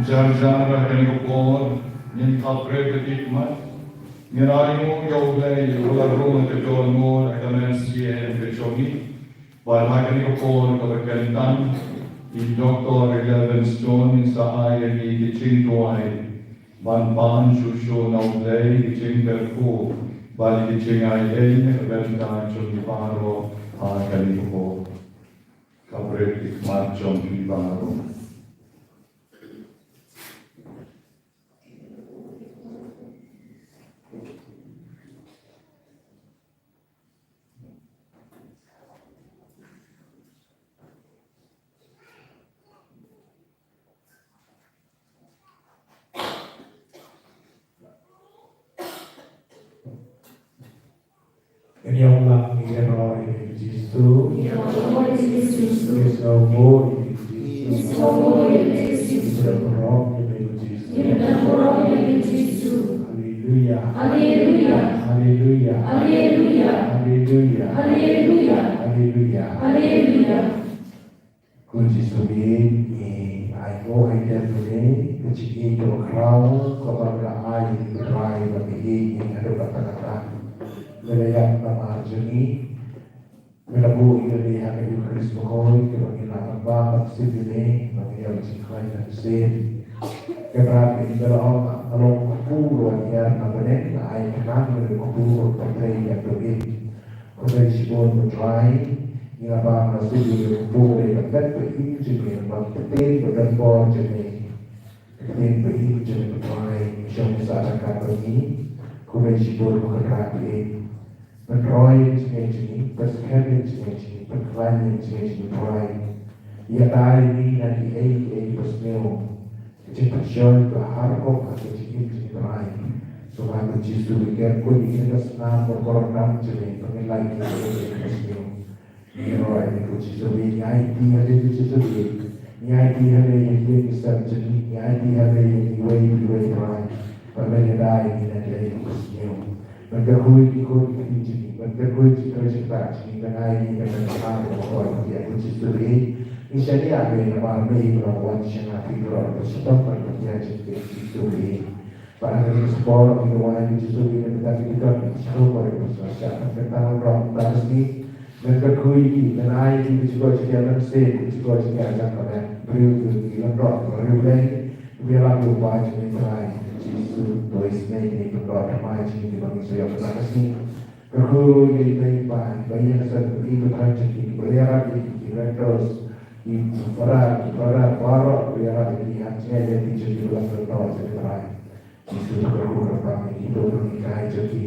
Jar jar ha kane ka por ngin ïa pyrkhat ïa ki mat. Ngin ai nguh ïa U Blei uba la rung ka jingmut ha ka mynsiem ka jong ngi. Bad ha kane ka por kaba kyntan, i Doktor Elvin Stone in sa ai ïa ngi ki jingduwai. ban pan shuh shuh na U Blei ki jingkyrkhu bad ki jingai ei na ka bynta jong ngi baroh ha kane ka por. Ka bret ki khmat jong ngi baroh. Kan ïa u lang ïa ka roi ïa u Jisu. Ïa u roi ïa u Jisu. Ïa u roi ïa u Jisu. Ïa u roi ïa u Jisu. Ïa u roi ïa u Jisu. Ïa u roi ïa u Jisu. Haleluya. Haleluya. Haleluya. Haleluya. Haleluya. Haleluya. Haleluya. Haleluya. Ko Jisu, ngi ai nguh ïa ka jingïeit kaba khraw kaba me la ai ïa ngi, Trai, ba ngi ïeit ïa ngi haduh katta katta. Me la ïap namar jong ngi, me la buh ïa ngi ha ka Eukharist bakhuid kaba ngi lah ban bam ban sngewthuh ïa ka jingkhlaiñ mynsiem. Kynrad, me la ong, nga long kpu ruh hiar na bneng, nga ai khnang ïa ka kpu ruh ban pyrthei ïa ka doh. Khublei shibun ko Trai, ngi la bam la sngewthuh ïa ka kpu, ïa ka met ba im jong me, ba ka ktien ba donbor jong me. Ka ktien ba im jong me ko Trai, shong sha ryngkat bad ngi. Khublei shibun ko Trai ba im. Pynroi ïa ka jingngeit jong ngi, pynskhem ïa ka jingngeit jong ngi, pynkhlaiñ ïa ka jingngeit jong ngi Trai. Ïada ïa ngi na kiei kiei kiba sniew. Ka jingpynshoi ba har ruh ha ka jingim jong ngi Trai. Sngewbha ko Jisu, ïa kyrkhu ïa kane ka snam kaba kordor jong ngi, ba ngin lait ïa kiei kiei kiba sniew. Ngi ïaroh ïa ngi ko Jisu, ngi aiti ha ngi ko Jisu, ngi aiti ha ngi ïa ki ïing ki sem jong ngi, ngi aiti ha ngi ïa kiwei kiwei Trai. Ba men ïada ïa ngi na kiei kiei kiba sniew. Ban kyrkhu ïa ki khun ki kti jong ngi, ban kyrkhu ïa ki trai jingthoh jong ngi, ban ai ïa ngi ban ai ïa ngi ban ai ïa ngi ko Jisu, ngi shaniah ïa me namar me ïa me la wan sha ngi, phi baroh ba shitom ban kyrkhu ïa ngi ko Jisu. Bad ha kane ka por ngi duwai ko Jisu, ngi don bad ki dukha, ki sngewbha, ki bsa, ban kynta lynrok mynta ka sngi. Men kyrkhu ïa ki, men ai ïa ki ka jingkoit jingkhiah mynsiem, ka jingkoit jingkhiah jong ka met, briew ki lynrok, briew Blei, ki ïalam ïa u Blei jong ngi Trai Jisu, to isynei ïa ki pyndonkam jong ngi kiba ngi sa ïoh mynta ka sngi. Kyrkhu ïa ki Blei Kpa, ba ïa ka seng, ba ïa ka thaiñ jong ki, ba ïarap ïa ki, ki renters, ki para, ki para, baroh, ba ïarap ïa ki, ha jingïaid lynti jong ki, ba la sdang jong ki Trai. Jisu, to kyrkhu kyrpang ïa ki, to pynhikai jong ki.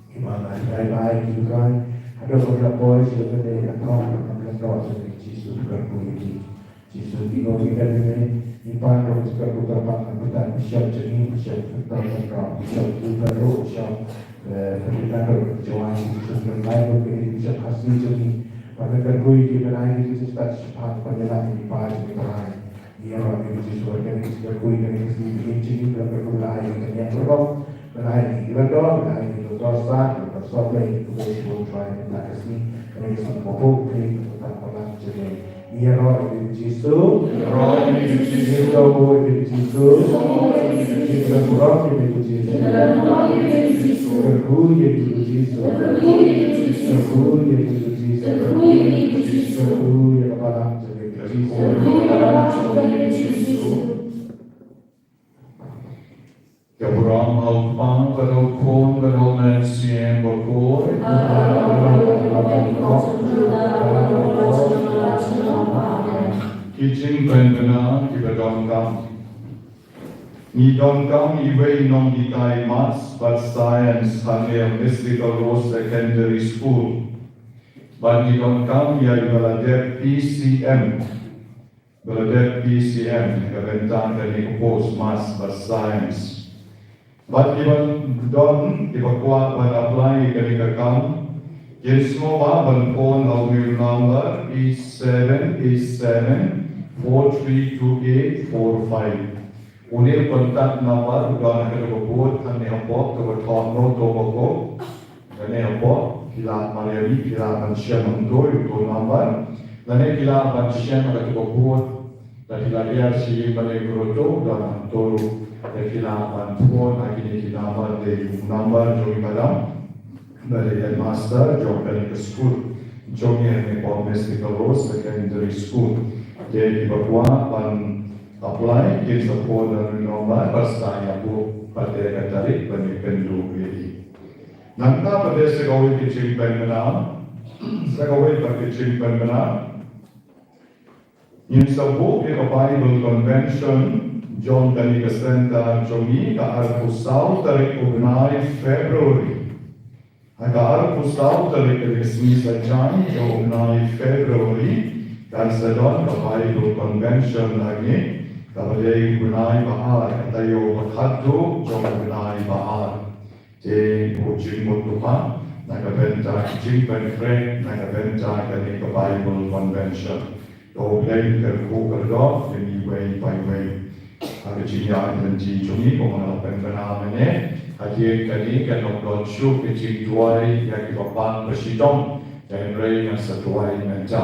Ki ba la hikai bai ki Trai. Haduh ba ki la poi sha kane ka thong ka lyngdoh jong ki, Jisu, to kyrkhu ïa ki. Jisu, ngi ïoh ïa ka dei ne ngi pan ruh ka jingkyrkhu kyrpang na ka bynta u bishop jong ngi, Bishop Victor Lyngdoh, Bishop Gilbert ruh, Bishop, eh, Ferdinand ruh, Joan, Jisu, pynlait ruh ïa ki Bishop Khasi jong ngi. Ban kyrkhu ïa ki, ban ai ïa ki ka jingstad shaphang ban ïalam ïa ki para jong ngi Trai. Ngi ïaroh ïa U Jisu, ba kane ka jingkyrkhu, kane ka jingkyrkhu jong ngi, ba kane ka jingkyrkhu la ai ïa kane ka rukom, ba la ai ïa ngi, ba la don, ba la ai ïa ngi, ba la sawpwei, ba la shibun Trai, ba la ka sngi, kane ka sngi ba pop, kane ka sngi ba pop jong ngi. Ngi ïaroh ïa U Jisu, ïaroh ïa U Jisu, ïaroh ïa U Jisu, ïaroh ïa U Jisu, kyrkhu ïa U Jisu, kyrkhu ïa U Jisu, kyrkhu ïa ka balang jong ngi. Ka burom ha u Kpa bad ha u Khun bad ha u Mynsiem Bakhuid. Ki jingpynbna kiba donkam. Ngi donkam iwei i nonghikai Maths bad Science hangne ha Mystical Rose Secondary School. Bad ngi donkam ïa iba la dep P C M. Ba la dep P C M ha ka bynta kane ka post Maths bad Science. Bad kiba don, kiba kwah ban apply ïa kane ka kam, kin sngewbha ban phone ha une u number eight seven eight seven four three two eight four five. Une u contact number u don ha kata ka board hangne hapoh, kaba thoh noh to ba ko. Lane hapoh, phi lah ban ïa, phi lah ban shem hangto ïa uto u number. Lane phi lah ban shem ha kato ka board. Lane phi lah ïa shem lane koroto, don hangto. Lane phi lah ban phone ha kine ki number, dei u number jong i madam. Ba dei headmaster jong kane ka skul jong ngi hangne hapoh Mystical Rose Secondary School. Te kiba kwah ban Apply kin sa phone da u nombar bad sa ïa buh pat ïa ka tarik ban ïakynduh ïa ki. Nangta pat sa kawei ka jingpynbna, sa kawei pat ka jingpynbna. Ngin sa buh ïa ka Bible Convention jong kane ka centre jong ngi ka arphew saw tarik u bnai February. Ha ka arphew saw tarik, ka dei ka sngi Saitjaiñ jong u bnai February, kan sa don ka Bible Convention hangne, kaba dei u bnai ba ar, ka taïew ba khatduh jong u bnai ba ar. Te u jingmut u ha na ka bynta ka jingpynkhreh na ka bynta kane ka Bible Convention. To U Blei un kyrkhu kyrdoh ïa ngi iwei pa iwei. Ha ka jingïaid lynti jong ngi, kumba nga la pynbna mynne, hadien kane kan ym don shuh ka jingduwai ïa kiba pang ba shitom, hynrei ngan sa duwai mynta.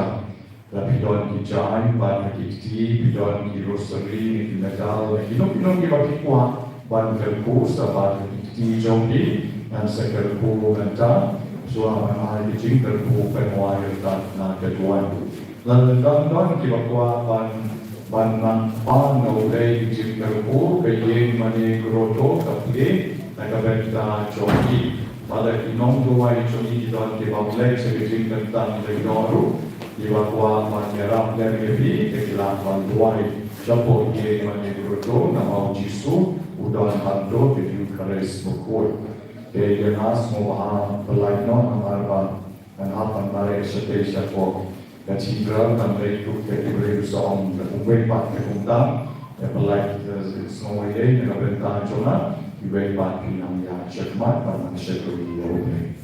La phi don ki jaiñ ban ha ki kti, phi don ki rosary ne ki medal ne kino kino kiba phi kwah ban kyrkhu sa ban ha ki kti jong phi, ngan sa kyrkhu mynta. Shuwa ban ai ka jingkyrkhu, pynwai ryngkat na ka duwai. Lada don don kiba kwah ban, ban nang pan na U Blei ka jingkyrkhu, ka ïing mane grotto ka plie na ka bynta jong ki. Bad ki nongduwai jong ngi ki don kiba plie sha ka jingkyntang lei noh ruh, kiba kwah ban ïarap lem ïa phi, te ki lah ban duwai shapoh ïing mane grotto, namar U Jisu u don hangto, ka Eucharist bakhuid. Te ïa nga sngewbha pynlait noh namar ba ngan hap ban mareh shatei shapoh Cathedral, ban leit ruh ïa ki briew sa ong da kumwei pat ka kumta. Ïa pynlait, eh, sngewbha ïa na ka bynta jong nga, kiwei pat ki nang ïa shakhmat ban nang shakri ïa U Blei.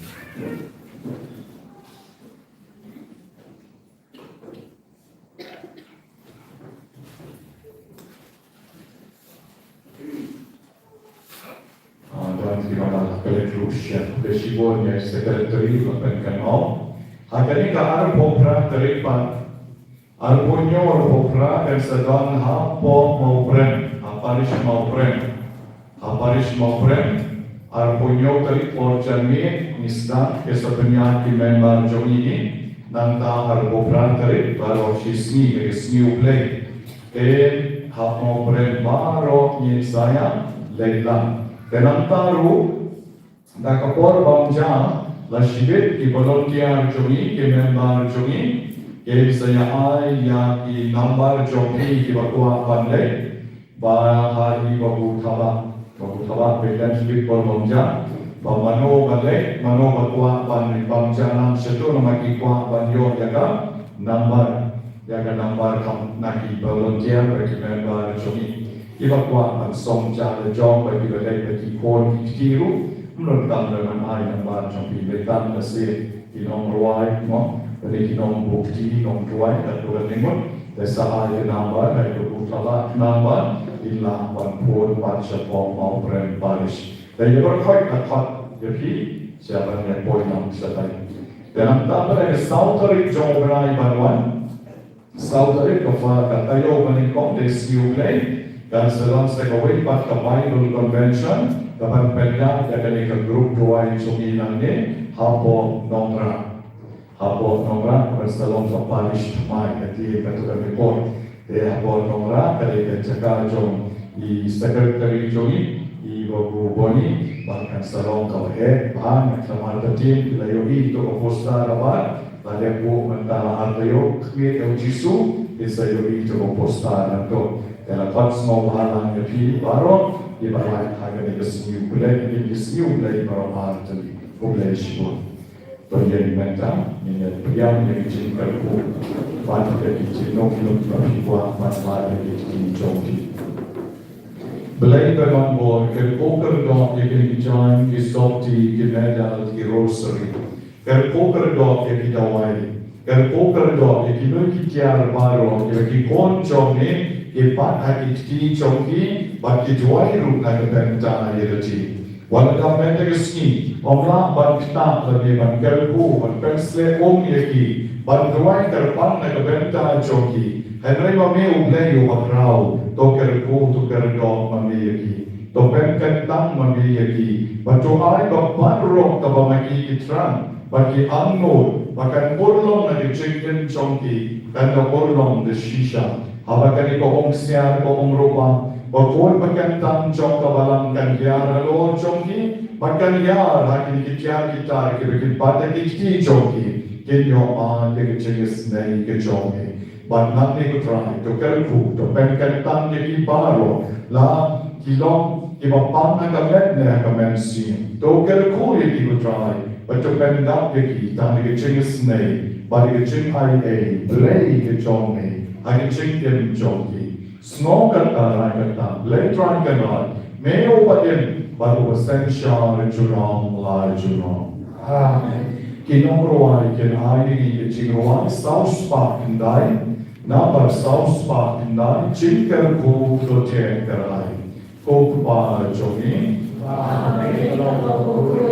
Ah, don kiba la klet ruh sha, te shibun ïa secretary la pynkynmaw. Ha kane ka arphew phra tarik pat, arphew hynñiew arphew phra kan sa don hapoh Mawprem, ha parish Mawprem. Ha parish Mawprem, arphew hynñiew tarik por janmiet, ngi sdang, ki sa pynïaid ki member jong ngi, nangta arphew phra tarik baroh shi sngi, ka sngi U Blei. Te ha Mawprem baroh ngin sa ïa leit lang. Te nangta ruh, da ka por bam ja, la shibit ki volunteer jong ngi, ki member jong ngi, ki sa ïa ai ïa ki number jong phi kiba kwah ban leit. Ba ha i Babu Thabah, Babu Thabah, phi kren shibit por bam ja. Ba mano ba leit, mano ba kwah ban bam ja nang shato, namar ki kwah ban ïoh ïa ka number, ïa ka number kam na ki volunteer bad ki member jong ngi. Kiba kwah ban song ja la jong bad kiba leit bad ki khun ki kti ruh, ym donkam lei ban ai number jong phi, lei tang lashai ki nongrwai, mo, lane ki nongbuh kti, nongduwai, katto katne ngut, te sa ai ka number, ai ka Babu Thabah number, kin lah ban phone pat shapoh Mawprem Parish. Te ïa baroh khoit ka khot ïa phi, sha ban ïa poi lang shatai. Te nangta pat ha ka saw tarik jong u bnai ban wan, saw tarik ka pha, ka taïew ba nyngkong, te sngi U Blei, kan sa long sa kawei pat ka Bible Convention, kaban pynïaid da kane ka group duwai jong ngi nangne, hapoh Nongrah. Hapoh Nongrah, kaban sa long ka parish thymmai, ka dei kato ka report. Te hapoh Nongrah, ka dei ka jaka jong i secretary jong ngi, i Babu Boni, ba kan sa long kaba heh, ba nga khlem artatien, phi la ïohi ïa ka poster kaba la dep buh mynta la ar taïew, Khmih ïa U Jisu, phin sa ïohi ïa ka poster nangto. Te la khot sngewbha lang ïa phi baroh, ïa ba lait ha kane ka sngi U Blei, kane ka sngi U Blei baroh ar tylli. Khublei shibun. Ba ïa mynta, ngin ïa pdiang ïa ka jingkyrkhu. Bad ïa ki jingkyrkhu ba phi kwah ban lait ïa ki jingkyrkhu. Blei ba long bor, kyrkhu kyrdoh ïa kine ki jaiñ, ki sopti, ki medal, ki rosary. Kyrkhu kyrdoh ïa ki dawai. Kyrkhu kyrdoh ïa kino ki tiar baroh, ïa ki khun jong me, ki pat ha ki kti jong ki, bad ki duwai ruh na ka bynta ïa lade. Wat la dang mynta ka sngi, ym lah ban ktah lane ban kyrkhu, ban pynshlur um ïa ki, ban duwai kyrpang na ka bynta jong ki. Hynrei ma me U Blei uba khraw, to kyrkhu, to kyrdoh ma me ïa ki. To pynkyntang ma me ïa ki. Bad to ai ba baroh kaba ma ki ki thrang, ba ki angnud, ba kan urlong na ka jingim jong ki, kan da urlong da shisha. Haba kane ka umsiar ka um ruh ba, ba kut ba kyntang jong ka balang kan ïar halor jong ki, ba kan ïar ha kine ki tiar ki tar kiba ki bat ha ki kti jong ki, kin ïoh man ïa ka jingisynei ka jong ki. Bad nangne ko Trai, to kyrkhu, to pynkyntang ïa ki baroh, la ki long kiba pang ha ka met ne ha ka mynsiem. To kyrkhu ïa ki ko Trai, bad to pyndap ïa ki tang da ka jingisynei bad da ka jingaiei Blei ka jong me, ha ka jingim jong ki. Sngew kata, rai kata, Blei Trai Kynrad, me uba im bad uba synshar junom la junom. Amen. Ki nongrwai kin ai ïa ngi ka jingrwai saw spah khyndai, nambar saw spah khyndai, Jingkyrkhu To Thied Kyrhai. Ko Kpa jong ngi. Amen.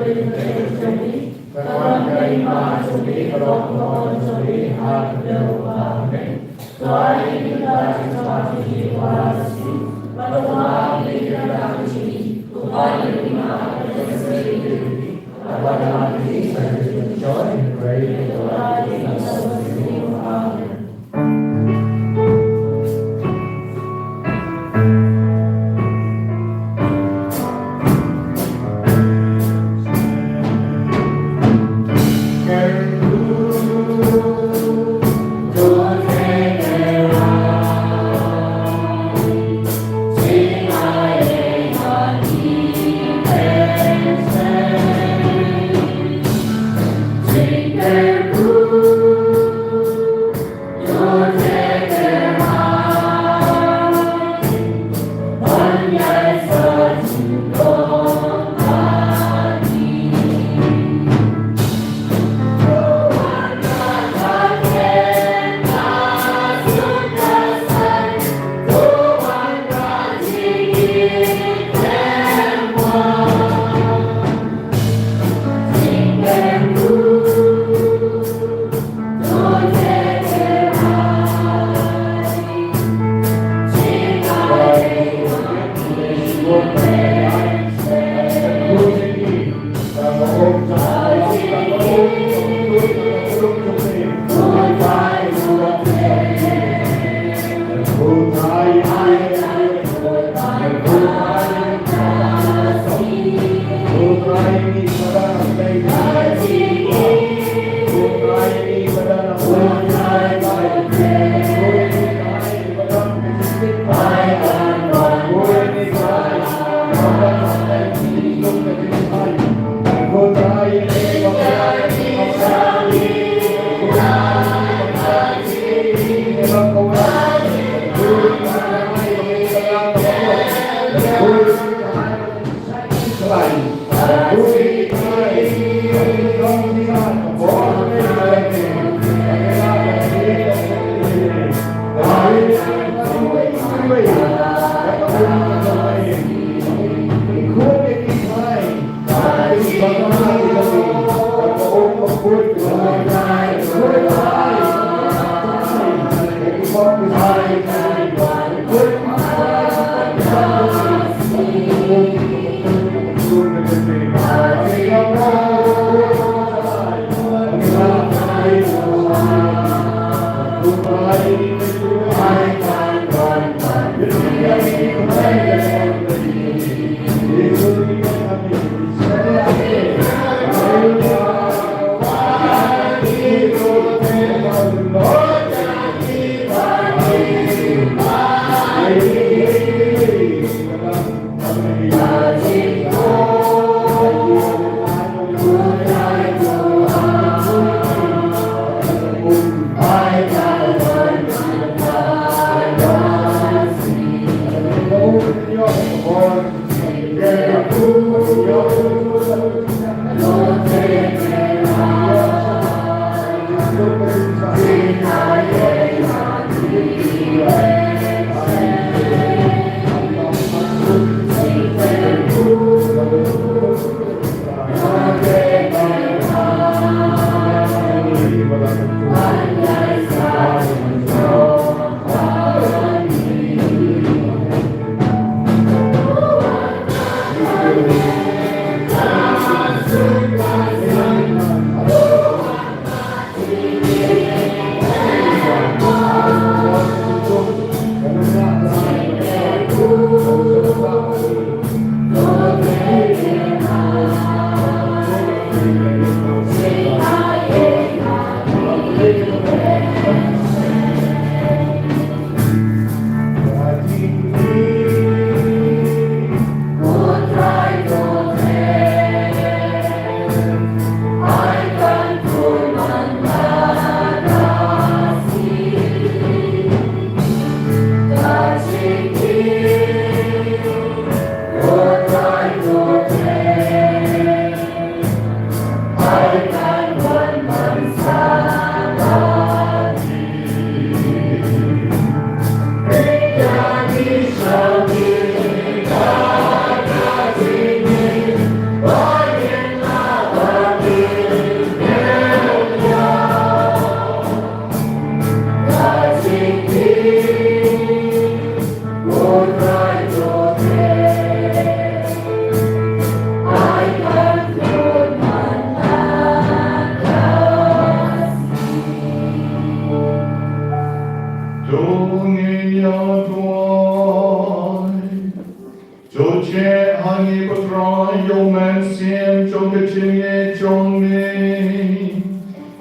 Trai, ïa u mynsiem jong ka jingngeit jong ngi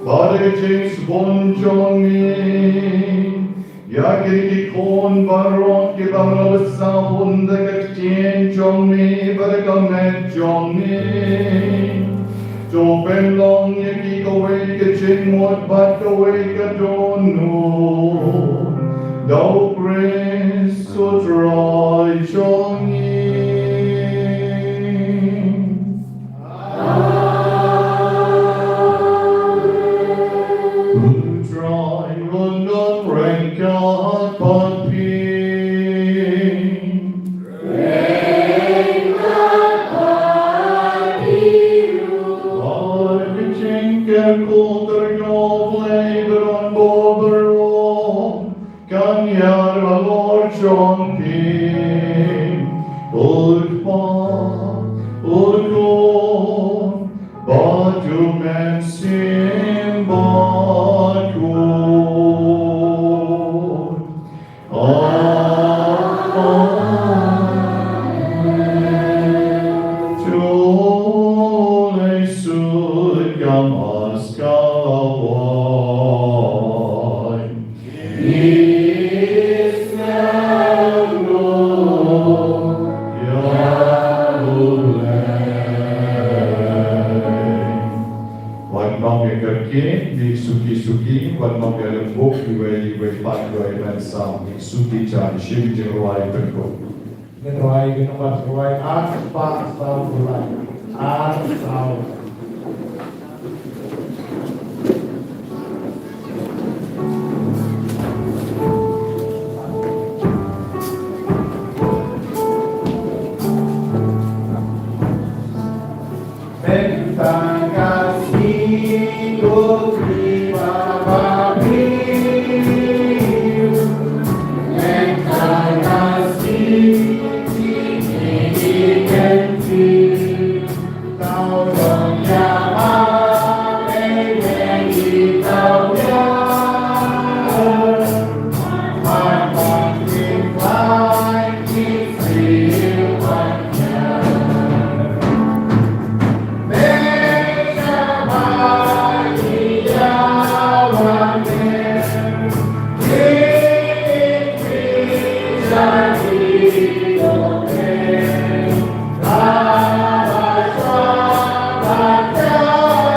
bad ka jingsbun jong ngi. Ïa kine ki khun baroh kiba me la sah hun da ka ktien jong ngi bad ka met jong ngi, to pynlong ïa ki kawei ka jingmut bad kawei ka dohnud da U Khrist U Trai jong ngi. U Trai un nang ryngkat bad phi. Bad ka jingkyrkhu kyrkhu U Blei ba don bor baroh kan ïaid halor jong phi. U Kpa, U Khun bad U Mynsiem Bakhuid. Amen. To leit suk ïa ka maskawai. Wat nang ïa kyrkieh, ngi suki suki, wat nang ïa lyngbuk, iwei iwei pat iwei ban sam, ngi suki jan, shim jingrwai pynkup. Ngin rwai ka nombar rwai ar spah saw lai. Ar saw.